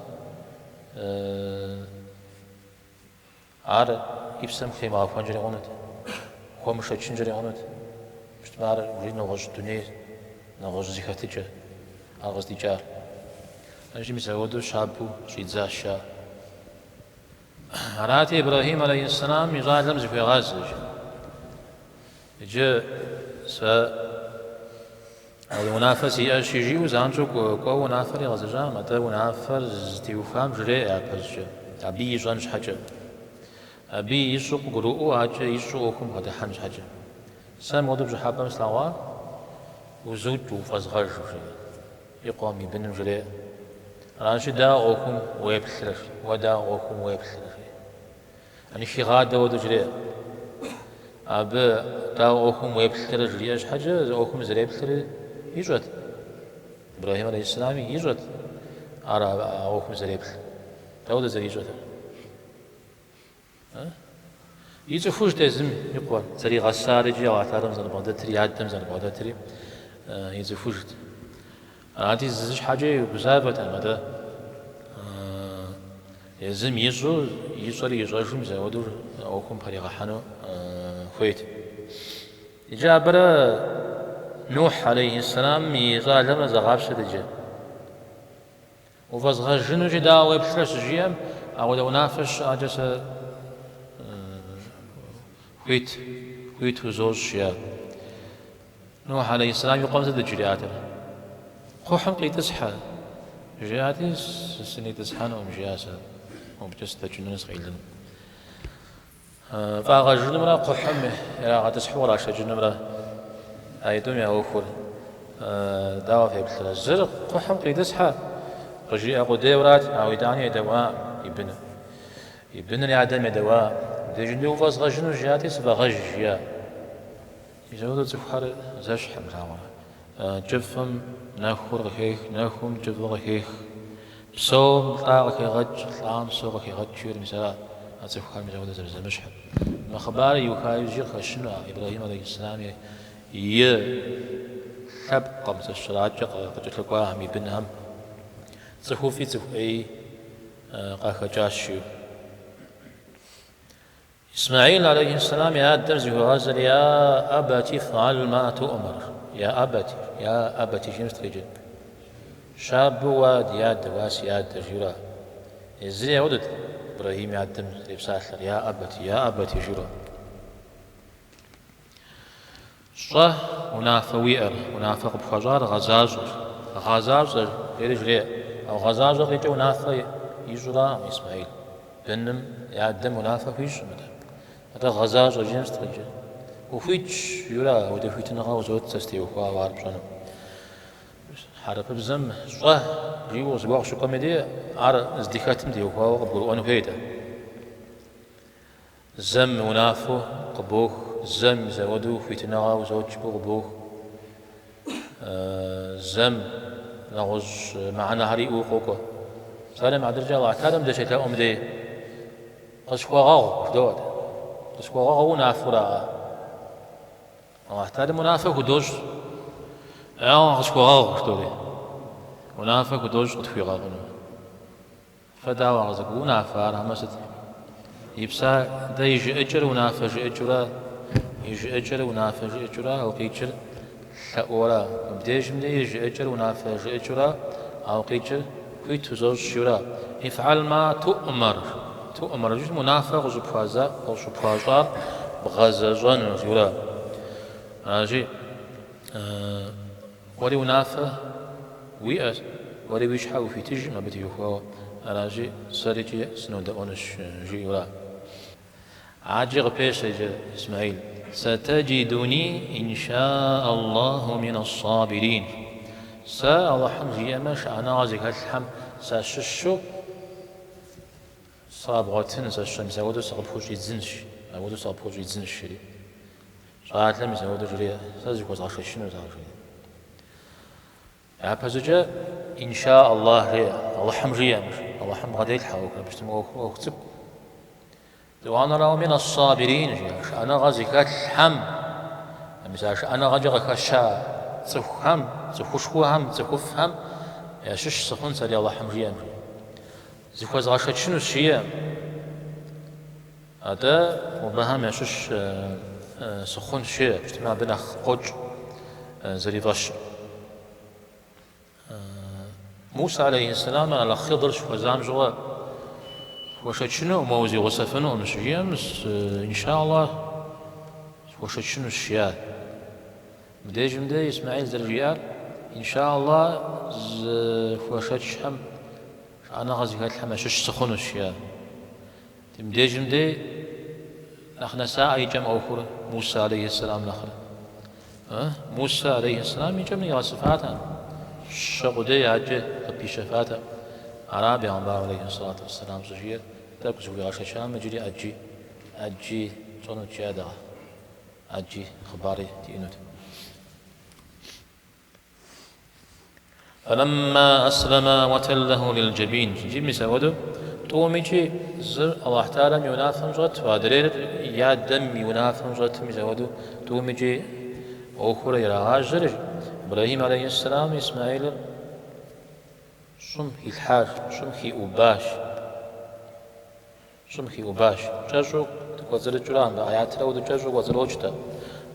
Ар и псэм хутемыгъэхуэнкӏэри хъунут, хуэмышэчынкӏэри хъунут. Щытмэ, ар уже нэгъуэщӏ дуней, нэгъуэщӏ зэхэтыкӏэ ар къыздикӏар. Аращи, мис апхуэдэу щабэу щӏидзащ ар. Арати, Ибрэхьим алейхьэссэлам и щӏалэм зыхуегъазэ. Иджы сэ унафэ сиӏэщи, жиӏэу занщӏэу кӏуэуэ унафэр игъэзэщӏакъым, атӏэ унафэр зытеухуам жреӏэ япэщӏыкӏэ, абы ищӏэн щхьэкӏэ. Абы ищӏу къыгурыӏуэу, адэкӏэ ищӏу ӏуэхум бгъэдыхьэн щхьэкӏэ. Сэ мыуэдэу пщӏыхьэпӏэм слъэгъуа, узукӏ, уфӏэзгъэжу, жеӏэ. И къуэм, и быным жреӏэ. Аращи, дауэ ӏуэхум уеплърэ, уэ дауэ ӏуэхум уеплърэ, жеӏэ. Ани хигъадэ хуэдэу жреӏэ. Абы дауэ ӏуэхум уеплърэ жриӏэ щхьэкӏэ, зы ӏуэхум зэреплъыр ищӏэт. Ибрэхьим алейхьэссэлами ищӏэт ар а ӏуэхум зэреплъыр. Дауэдэ зэрищӏэтэр? Ицӏыхужт езым и къуэр, зэригъэсар икӏи Алыхь Тэхьэлам зэрыбгъэдэтри, и адэм зэрыбгъэдэтри ицӏыхужт. Арати, зы щхьэкӏи гузавэтэкъым, атӏэ. Езым ищӏэу, ищӏэри ищӏэжу мис апхуэдэу ӏуэхум пэригъэхьэну хуейт. Иджы абырэ Нухь алейхьиссэлам и щӏалэмрэ зэгъапщэт иджы. Уфӏэзгъэжынущи, дауэ уеплърэ щыжиӏэм, апхуэдэ унафэ щыӏэкӏэ сэ хуит, хуит узощӏ, жиӏа. Нухь алейхьиссэлам и къуэм сытыт жриӏатэр? Кхъухьым къитӏысхьэ, жиӏати, сынитӏысхьэнукъым, жиӏа сэ, мобыкӏэ сыдэкӏыну сыкъелыну. Фӏагъэжынумрэ кхъухьым ирагъэтӏысхьэу кърашэкӏынумрэ аитӏум я ӏуэхур дауэ феплърэ? Зыр кхъухьым къитӏысхьэ, къыжиӏэ къудейуэрат, ауэ итӏани едэӏуакъым и быныр. И быныр и адэм едэӏуакъым. Мыбдежым дей уфӏэзгъэжыну жиӏати, сыфӏэгъэж, жиӏа. Мис апхуэдэу цӏыхухэр зэщхьым, лъагъуэрэ. Кӏыфӏым нэхур къыхех, нэхум кӏыфӏыр къыхех. Псэум лӏа къыхегъэкӏ, лӏам псэу къыхегъэкӏ, жиӏэр мис ара а цӏыхухэр мис апхуэдэу зэрызэмыщхьыр. Мы хъыбарыр иуха иужькӏи къыхэщыну а Ибрэхьим алейхьиссэлам и лъэпкъым, зэщыракӏэ къыкӏэлъыкӏуахэм, и бынхэм цӏыхуфӏи цӏыху ӏеи къахэкӏащ, жиӏэу. Исмаил алейхьиссэлам и адэм зыхуигъазэр Я абати фӏал ма туӏмэр, я абати, я абати жиӏэм сыт къикӏыр? Щабэу уа ди адэ, уа си адэ жиӏэурэ. Езыри апхуэдэт Ибрэхьим и адэм зэрепсалъэр, Я абати, я абати жиӏэурэ. Щӏэ унафэ уиӏэр, унафэ къыпхуащӏар гъэзащӏэ, гъэзащӏэ жери жреӏэ. Ауэ гъэзащӏэ къикӏыу унафэ ищӏуракъым Исмаил. Быным и адэм унафэ хуищӏым атӏэ. Атӏэ гъэзащӏэ жиӏэм сыт къикӏыр? Ухуитщ, жиӏэурэ, апхуэдэ хуитыныгъэ узот сэ стеухуауэ ар пщӏэну. Хьэрыпыбзэм щӏэ жиӏэу зыгуэр къыщыкӏуэм и дей ар здыхэтым теухуауэ къыбгурыӏуэн хуейт. Зэм унафэу къыбох, зэм мис апхуэдэу хуитыныгъэ узот жыпӏэу къыбох, зэм нэгъуэщӏ мыхьэнэхэр иӏэу къокӏуэ. Псалъэм и хьэтыркӏэ Алыхь Тэхьэлам дыщелъэӏум дей къысхуэгъэгъу жыдоӏэ. Къысхуэгъэгъу унафэура? Алыхь Тэхьэлам унафэ худощӏ. Ауэ къысхуэгъэгъу жыдоӏэри. Унафэ худощӏ къытхуигъэгъуну. Фэ дауэ къызэгу унафэ ар хьэмэ сыт? И пса дэ и жыӏэкӏэр унафэ жыӏэкӏэура, и жыӏэкӏэр унафэ жыӏэкӏэура, ауэ къикӏыр лъэӏуэра. Мыбдежым дэ и жыӏэкӏэр унафэ жыӏэкӏэура, ауэ къикӏыр хуит узощӏ жиӏэура. Ифӏал ма туӏмэр, туӏмэр жиӏэм унафэ къыщӏыпхуаза, къыщӏыпхуащӏар бгъэзэщӏэну жиӏэура. Аращи, Уэри унафэ уиӏэщ, уэри уи щхьэ ухуитыжым абы теухуауэ, аращи, сэрикӏи сынодэӏуэнущ, жиӏэура. Адэкӏи къыпещэ иджы Исмаил, Сэтаджидуни ин ша Аллаху мин ас-сабирин. Сэ Алыхьым жиӏэмэ, шыӏэныгъэ зыхэлъхэм сащыщу сыкъэбгъуэтын, сэ мис апхуэдэу сыкъыпхущӏидзынщ, апхуэдэу сыкъыпхущӏидзынщ, жери. Щӏалэм мис апхуэдэу жреӏэ, сэ зыхуэзгъэшэчынущ ар, жеӏэ. Япэщӏыкӏэ инша Аллах жеӏэ, Алыхьым жиӏэмэ, Алыхьым бгъэделъхьэ ӏуэхур, абы щытмэ ӏуэхур ӏуэху цӏыкӏу. Етӏуанэрауэ мин ас-сабирин, жеӏэ, шыӏэныгъэ зыхэлъхэм, мис а шыӏэныгъэкӏэ къыхэща цӏыхухэм, цӏыхушхуэхэм, цӏыхуфӏхэм ящыщ сыхъун сэри Алыхьым жиӏэм, жеӏэ. Зыхуэзгъэшэчынущ, жиӏэ. Атӏэ, мобыхэм ящыщ сыхъунщ, жеӏэ, щытмэ абы нэхъ къокӏ зэрифӏэщыр. Мусэ алейхьиссэлам Аль-Хъидр щыхуэзам щыгъуэ схуэшэчынукъым, уэ узигъусэфынукъым, щыжиӏэм, инша Аллах, схуэшэчынущ, жиӏат. Мыбдежым дэ Исмаил зэрыжиӏар, инша Аллах, зыхуэшэчхэм, шыӏэныгъэ зыхэлъхэм ящыщ сыхъунущ, жиӏат. Мыбдежым дей нэхъ нэсаӏэ и кӏэм ӏуэхур Мусэ алейхьиссэлам нэхърэ. Мусэ алейхьиссэлам и кӏэм нигъэсыфатэкъым, щэ къудей адэкӏэ къыпищэфатэкъым. Ара бегъымбар алейхьиссалату уэсселам щӏыжиӏэр, тӏэкӏу зыхуигъэшэчамэ иджыри ӏэджи, ӏэджи тщӏэнут жиӏатэкъэ, ӏэджи хъыбари диӏэнут. Фэлэмма аслэма уэтэллэху лилджэбин. Иджы мис апхуэдэу тӏумикӏи зыр Аллахь Тэхьэлам и унафэм щӏэту, адрейр и адэм и унафэм щӏэту мис апхуэдэу тӏумикӏи ӏуэхур ирагъажьэри, Ибрэхьим алейхьиссэлам Исмаилыр щӏым хилъхьащ, щӏым хиӏубащ. Щӏым хиӏубащ. Кӏэщӏу дыкӏуэцӏрыкӏыурэ, мыбы аятыр ауэдэу кӏэщӏу кӏуэцӏрокӏ-тӏэ.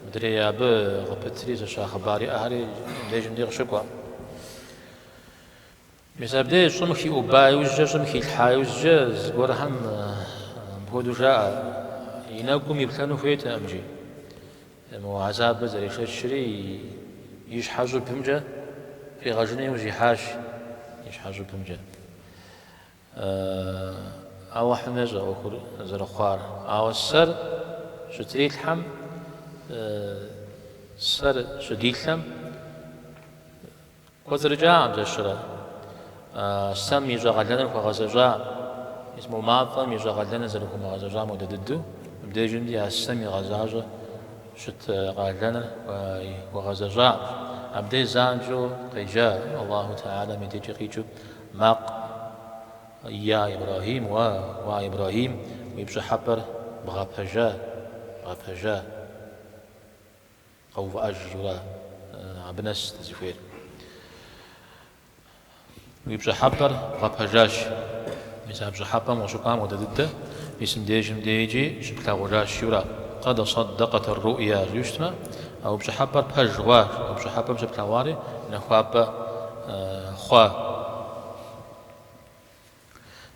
Мыдрей абы къыпытри зэща хъыбар иӏэхэри мыбдежым дей къыщыкӏуэ. Мис абдей щӏым хиӏуба иужькӏэ, щӏым хилъхьа иужькӏэ зыгуэрхэм мыпхуэдэу жаӏэ, и нэгум иплъэну хуейтэкъым жи. Мо гьэзабыр зэришэчри и щхьэ щӏыбымкӏэ фӏигъэжыну иужь ихьащ, и щхьэ щӏыбымкӏэ. Алыхьым ещӏэ ӏуэхур зэрыхъуар. Ауэ сэр щытрилъхьэм, сэр щыдилъэм кӏуэцӏрыкӏакъым зэщырэ. Сэм ищӏэ къалэныр хуэгъэзэщӏа, мис мо мафӏэм ищӏэ къалэныр зэрыхуэмыгъэзэщӏам хуэдэ дыдэу, мыбдежым ди а сэм игъэзащӏэ щыт къалэныр хуэгъэзэщӏакъым. Абдеж занщӏэу къеджа Аллаху Тэхьэлам и дежкӏэ къикӏыу Макъ, Я Ибрэхьим, уэ, уа Ибрэхьим, уи пщӏыхьэпӏэр бгъэпэжа, бгъэпэжа, къэувыӏэж жиӏэурэ абы нэс дызыхуейр. Уи пщӏыхьэпӏэр бгъэпэжащ. Мис а пщӏыхьэпӏэм ущыкӏуам хуэдэ дыдэ, мис мыбдежым дежи щыплъагъужащ жиӏэурэ. Къэд саддакътэ ар-руӏя жиӏэу щытмэ, а уи пщӏыхьэпӏэр пэж хъуа, а пщӏыхьэпӏэм щыплъэгъуари нахуапӏэ хъуа.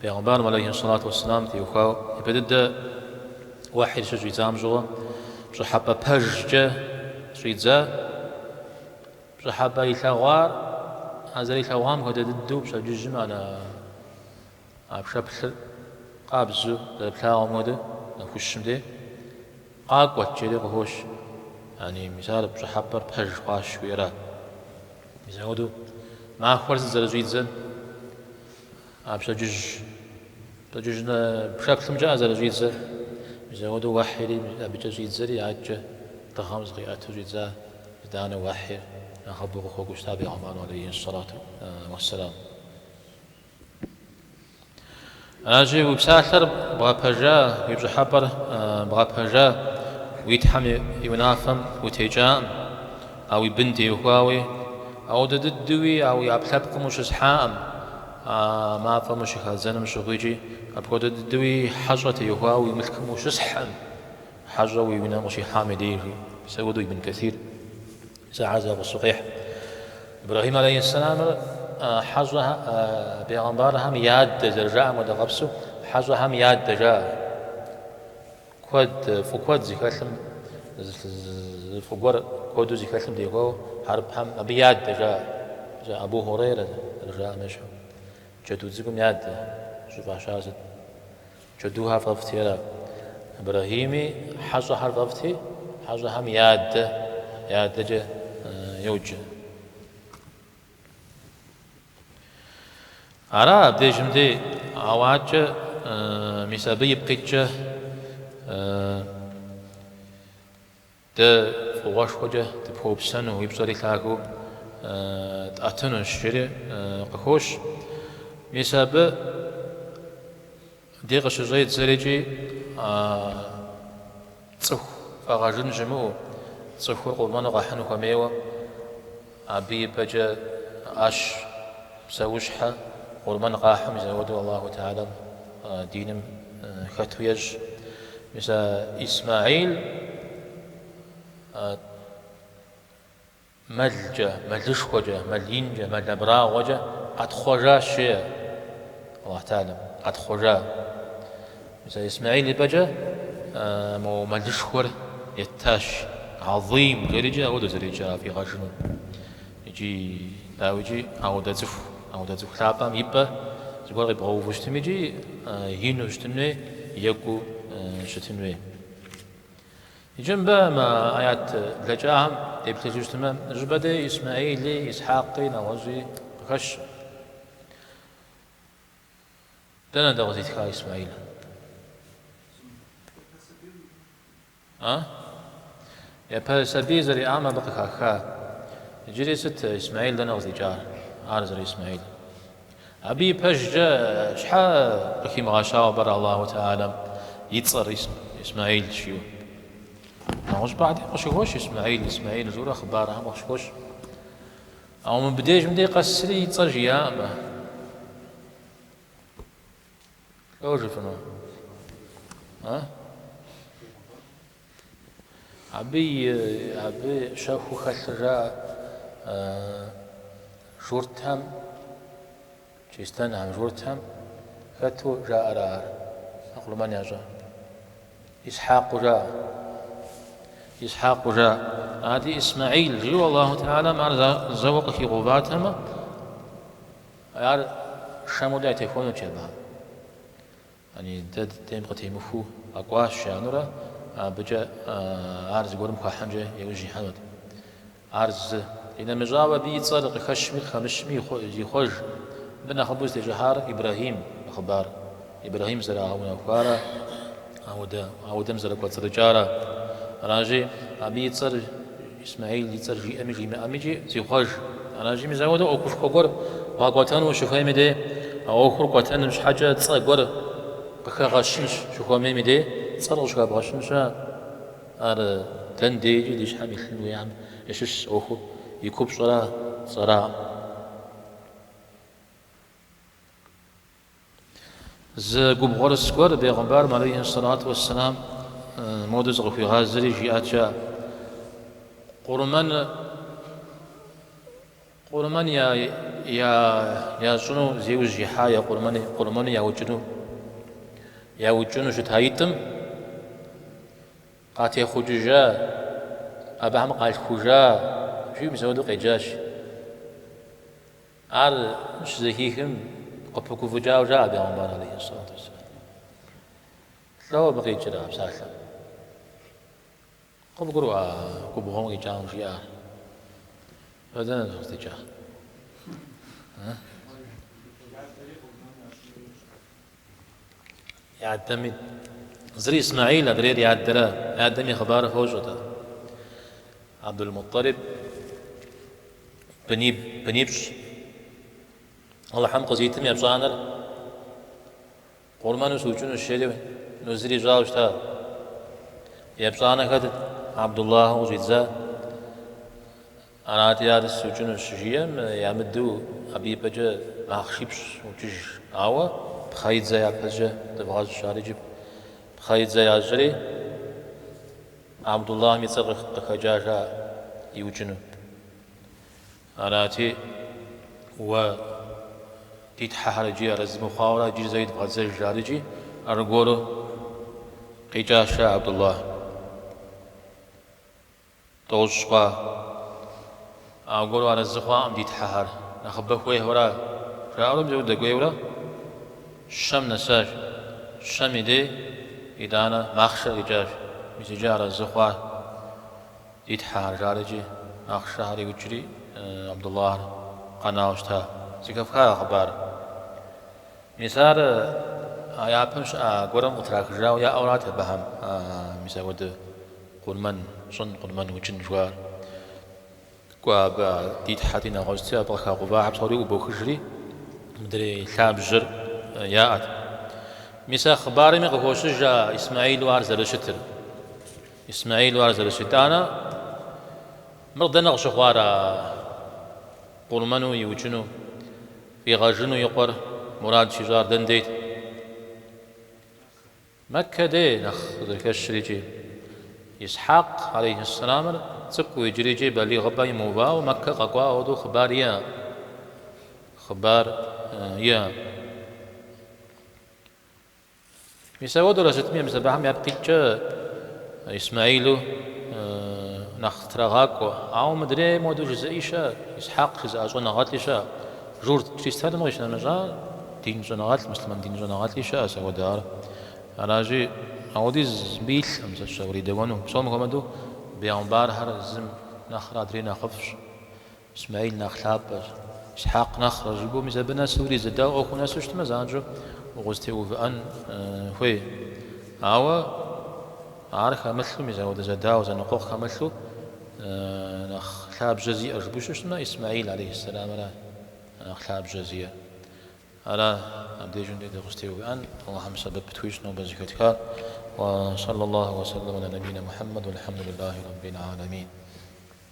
Бегъымбарым алейхи сэлату уэсселам теухуауэ япэ дыдэ уэхьир щыщӏидзам щыгъуэ пщӏыхьэпӏэ пэжкӏэ щӏидза, пщӏыхьэпӏэ илъэгъуар а зэрилъэгъуам хуэдэ дыдэу пщэдджыжьым а пшэплъыр къабзэу зэрыплъагъум хуэдэу нэхущым де къакӏуэт жери къыхощ. Яни мис ар пщӏыхьэпӏэр пэж хъуащ жыхуиӏэра. Мис апхуэдэу махуэр сыт зэрыщӏидзэр? А пщэдджыжь, пщэдджыжь пшэплъымкӏэ зэрыщӏидзэр, мис апхуэдэу уэхьири абыкӏэ щӏидзэри, адэкӏэ дыгъэм зыкъиӏэту щӏидза, итӏанэ уэхьир нэхъыбэу къыхуэкӏуэу щыта бегъымбарым алейхи сэлату уэсселам. Аращи, уи псалъэр бгъэпэжа, уи пщӏыхьэпӏэр бгъэпэжа, уи Тхьэм и унафэм утекӏаӏым, а уи бын теухуауи, ауэдэ дыдэуи а уи ӏэпкълъэпкъым ущысхьаӏым, а мафӏэм ущыхадзэным щыгъуи икӏи апхуэдэ дыдэуи хьэщӏэ теухуауэ уи мылъкум ущысхьӏым, хьэщӏэ уи унэм къыщихьам и дежи, мис апхуэдэу Ибн Кэсир Сэ зэгъусэу къехь. Ибрэхьим алейхьэссэламыр хьэщӏэ бегъымбархэм я адэ зэрыжаӏэм хуэдэ къабзэу хьэщӏэхэм я адэ жаӏэ. Куэд, фӏы куэд зыхэлъым, зы фӏы гуэр куэду зыхэлъым теухуауэ хьэрыпхэм абы я адэ жаӏэ. Абу Хурейрэ зэрыжаӏэм ещхьу. Джэду цӏыкӏум я адэ щӏыфӏащар сыт? Джэдухэр фӏэфӏти ара? Ибрэхьими хьэщӏэхэр фӏэфӏти, хьэщӏэхэм я адэ, я адэкӏэ йоджэ. Ара абдежым дей, ауэ адэкӏэ, мис абы ипкъ иткӏэ Дэ фӏыгъуэшхуэкӏэ дыпхуэупсэну, уи пщӏэри лъагэу тӏэтынущ, жери къыхощ. Мис абы дей къыщыщӏедзэр икӏи цӏыху фӏэгъэжын щымыӏэу, цӏыхур къурмэну къэхьын хуэмейуэ, абы и пӏэкӏэ ӏэщ, псэущхьэ къурмэн къахьу мис апхуэдэу Аллаху Тэхьэлам диным хэту ещӏ. Мис а Исмаил мэлкӏэ, мэлышхуэкӏэ, мэл инкӏэ, мэл абрагъуэкӏэ къэтхъуэжащ, жеӏэ Аллаху Тэхьэлам, къэтхъуэжа. Мис а Исмаил и пӏэкӏэ мо мэлышхуэр еттащ, Гьэзим жерикӏи ауэдэу зэреджар фӏигъэжыну. Икӏи, дауикӏи, ауэдэ цӏыху, ауэдэ цӏыху лъапӏэм и пӏэ зыгуэр къибгъэуву щытым икӏи ину щытын хуей, екӏуу щытын хуей. Иджы мыбы мы аят блэкӏахэм деплъыжу щытмэ, зыщӏыпӏэ дей Исмаили, Исхьакъи, нэгъуэщӏи къыхэщ. Дэнэ дэ къыздитха Исмаил? А? Япэ сабий зэриӏам абы къыхаха. Иджыри сыт Исмаил дэнэ къыздикӏар? Ар зэры-Исмаил. Абы и пэжкӏэ щхьэ къыхимыгъэщауэ пӏэрэ Аллаху Тэхьэлам и цӏэр Исмаил жиӏэу? Нэгъуэщӏыпӏэ дей къыщыхощ Исмаил, Исмаил жиӏэурэ хъыбархэм къыщыхощ. Ауэ мыбдежым дей къэсри и цӏэр жиӏакъым. Лӏо жыфӏэну? А? Абы и абы щэхуу хэлъыр жаӏэ журтхэм, чристэнхэм, журтхэм хэту жаӏэрэ ар а къурмэн ящӏа? Исхьакъыу жаӏэ. Исхьакъыу жаӏэ. Ади Исмаил жиӏэу Аллаху Тэхьэлам ар зэуэ къыхигъэуватэмэ, ар шэм хуэдэу ятехуэнут абыхэм. Яни дэ дыдейм къытемыхуэу къэкӏуащ жаӏэнурэ, абыкӏэ ар зыгуэрым хуахьынкӏэ иужь ихьэнут. Ар зы. Къинэмыщӏауэ абы и цӏэр къыхэщми къыхэмыщми зихъуэж. Мыбы нэхъыбэу зытещӏыхьар Ибрэхьим и хъыбар. Ибрэхьим зэрагъэунэхуарэ ауэдэ ауэдэм зэрыкӏуэцӏрыкӏарэ. Аращи, абы и цӏэр, Исмэхьил и цӏэр жиӏэми жимыӏэмикӏи зихъуэж. Аращи, мис ауэдэ ӏуэхушхуэ гуэр бгъэкӏуэтэну ущыхуейм и дей, а ӏуэхур кӏуэтэным щхьэкӏэ цӏэ гуэр къыхэгъэщын щыхуэмейм и дей, цӏэр къыщыхэбгъэщын щыӏэ. Ар дэн дейкӏи ди щхьэм илъын хуейхэм ящыщщ ӏуэхур и купщӏэра цӏэра. Зы губгъуэрыс гуэр бегъымбарым алейхи сэлату уэсселам модэу зыкъыхуигъазэри жиӏат жаӏэ, Къурмэн къурмэн ящӏыну зи ужь ихьа я къурмэну яукӏыну щытаитӏым къатехъукӏыжа, абыхэм къалъхужа жиӏэу мис ауэдэу къеджащ. Ар щызэхихым къыпыгуфӏыкӏауэ жаӏэ бегъымбар алейхи сэлату уэсселам. Лӏо абы къикӏыр а псалъэм? Къывгурыӏуа губгъуэм къикӏам жиӏар? Фэ дэнэ фыкъыздикӏа? И адэми, зыр Исмаил, адрейр и адэра. И адэм и хъыбарыр фощӏэ-тӏэ. Абдул-Мутталиб бынипщӏ. Алыхьым къызитым епщӏанэр къурмэну сыукӏынущ, жери нузыр ищӏауэ щыта. Епщӏанэ хэтыт Абдуллахьу къыщӏидза. Арати, ар сукӏынущ щыжиӏэм, ямыдэу абы и пӏэкӏэ махъшипщӏ укӏыж. Ауэ пхъэидзэ япэщӏыкӏэ дывгъэщӏ жари иджы пхъэидзэ ящӏри, Абдуллахьым и цӏэр къыхэкӏа жаӏэ иукӏыну. Арати, уэ ди тхьэхэр иджы арэзы мыхъуауэра иджыри зэ идвгъэдзэж жари икӏи аргуэру къикӏащ жаӏэ Абдуллахь. Тӏощӏ хъуа. Аргуэру арэзы хъуакъым ди тхьэхэр, нэхъыбэ хуейхэура? Жаӏэурэ мис ауэдэу дэкӏуейурэ щэм нэсащ. Щэм и дей итӏанэ махъшэр къикӏащ. Мис иджы арэзы хъуа ди тхьэхэр, жари икӏи махъшэхэр иукӏри Абдуллахьыр къэнауэ щыта. Зэхэфха а хъыбар? Мис ар а япэм щыӏа гуэрым къытрахыжауэ яӏэурат абыхэм, мис апхуэдэ къурмэн щӏын, къурмэн укӏын жыхуаӏэр. Кӏуэ абы а ди тхьэти нэгъуэщӏти абы къыхагъэувахэр псори ӏубохыжри, мыдрей лъабжьэр яӏэт. Мис а хъыбарми къыхощыж а Исмаилу ар зэрыщытыр. Исмаилу ар зэрыщытыр. Итӏанэ мыр дэнэ къыщыхъуар а къурмэну иукӏыну? Фӏигъэжыну и къуэр мурад щищӏар дэн дейт? Мэккэ дей нэхъ къызэрыхэщыр икӏи. Исхьакъ, алейхьэссэламыр, цӏыкӏуу иджыри икӏи балигъыпӏэ имыувауэ Мэккэ къэкӏуа хуэдэу хъыбар иӏэ. Хъыбар иӏэ. Мис ауэдэурэ щытми, мис абыхэм япкъ иткӏэ Исмаилу нэхъ трагъакӏуэ. Ауэ мыдрейм хуэдэу жызыӏи щыӏэ, Исхьакъ жызыӏэ щӏэныгъэлӏи щыӏэ. Журт чристэным къищынэмыщӏа дин щӏэныгъэлӏ, муслъымэн дин щӏэныгъэлӏи щыӏэщ апхуэдэ ар. Аращи, ауэдиз мыбы илъкъым сэ сщӏэ уридэуэну. Псом хуэмыдэу бегъымбархэр зым нэхърэ адрей нэхъыфӏщ. Исмаил нэхъ лъапӏэщ, Исхьакъ нэхърэ, жыпӏэу мис абы нэсу уризэдауэ ӏуэхум нэсу щытмэ, занщӏэу укъызэтеувыӏэн хуей. Ауэ ар хэмылъу, мис апхуэдэ зэдауэ, зэныкъуэкъу хэмылъу нэхъ лъабжьэ зиӏэ жыпӏэу щытмэ, Исмаил алейхьэссэламыра нэхъ лъабжьэ зиӏэр. Ара абдежым дей дыкъызэтеувыӏэн, Алыхьым сэбэп тхуищӏ нобэ зэхэтхар. Уа саллаллаху уа саллам аля набийна Мухьэммэд, уалхьэмдулиллахи раббил гьаламин.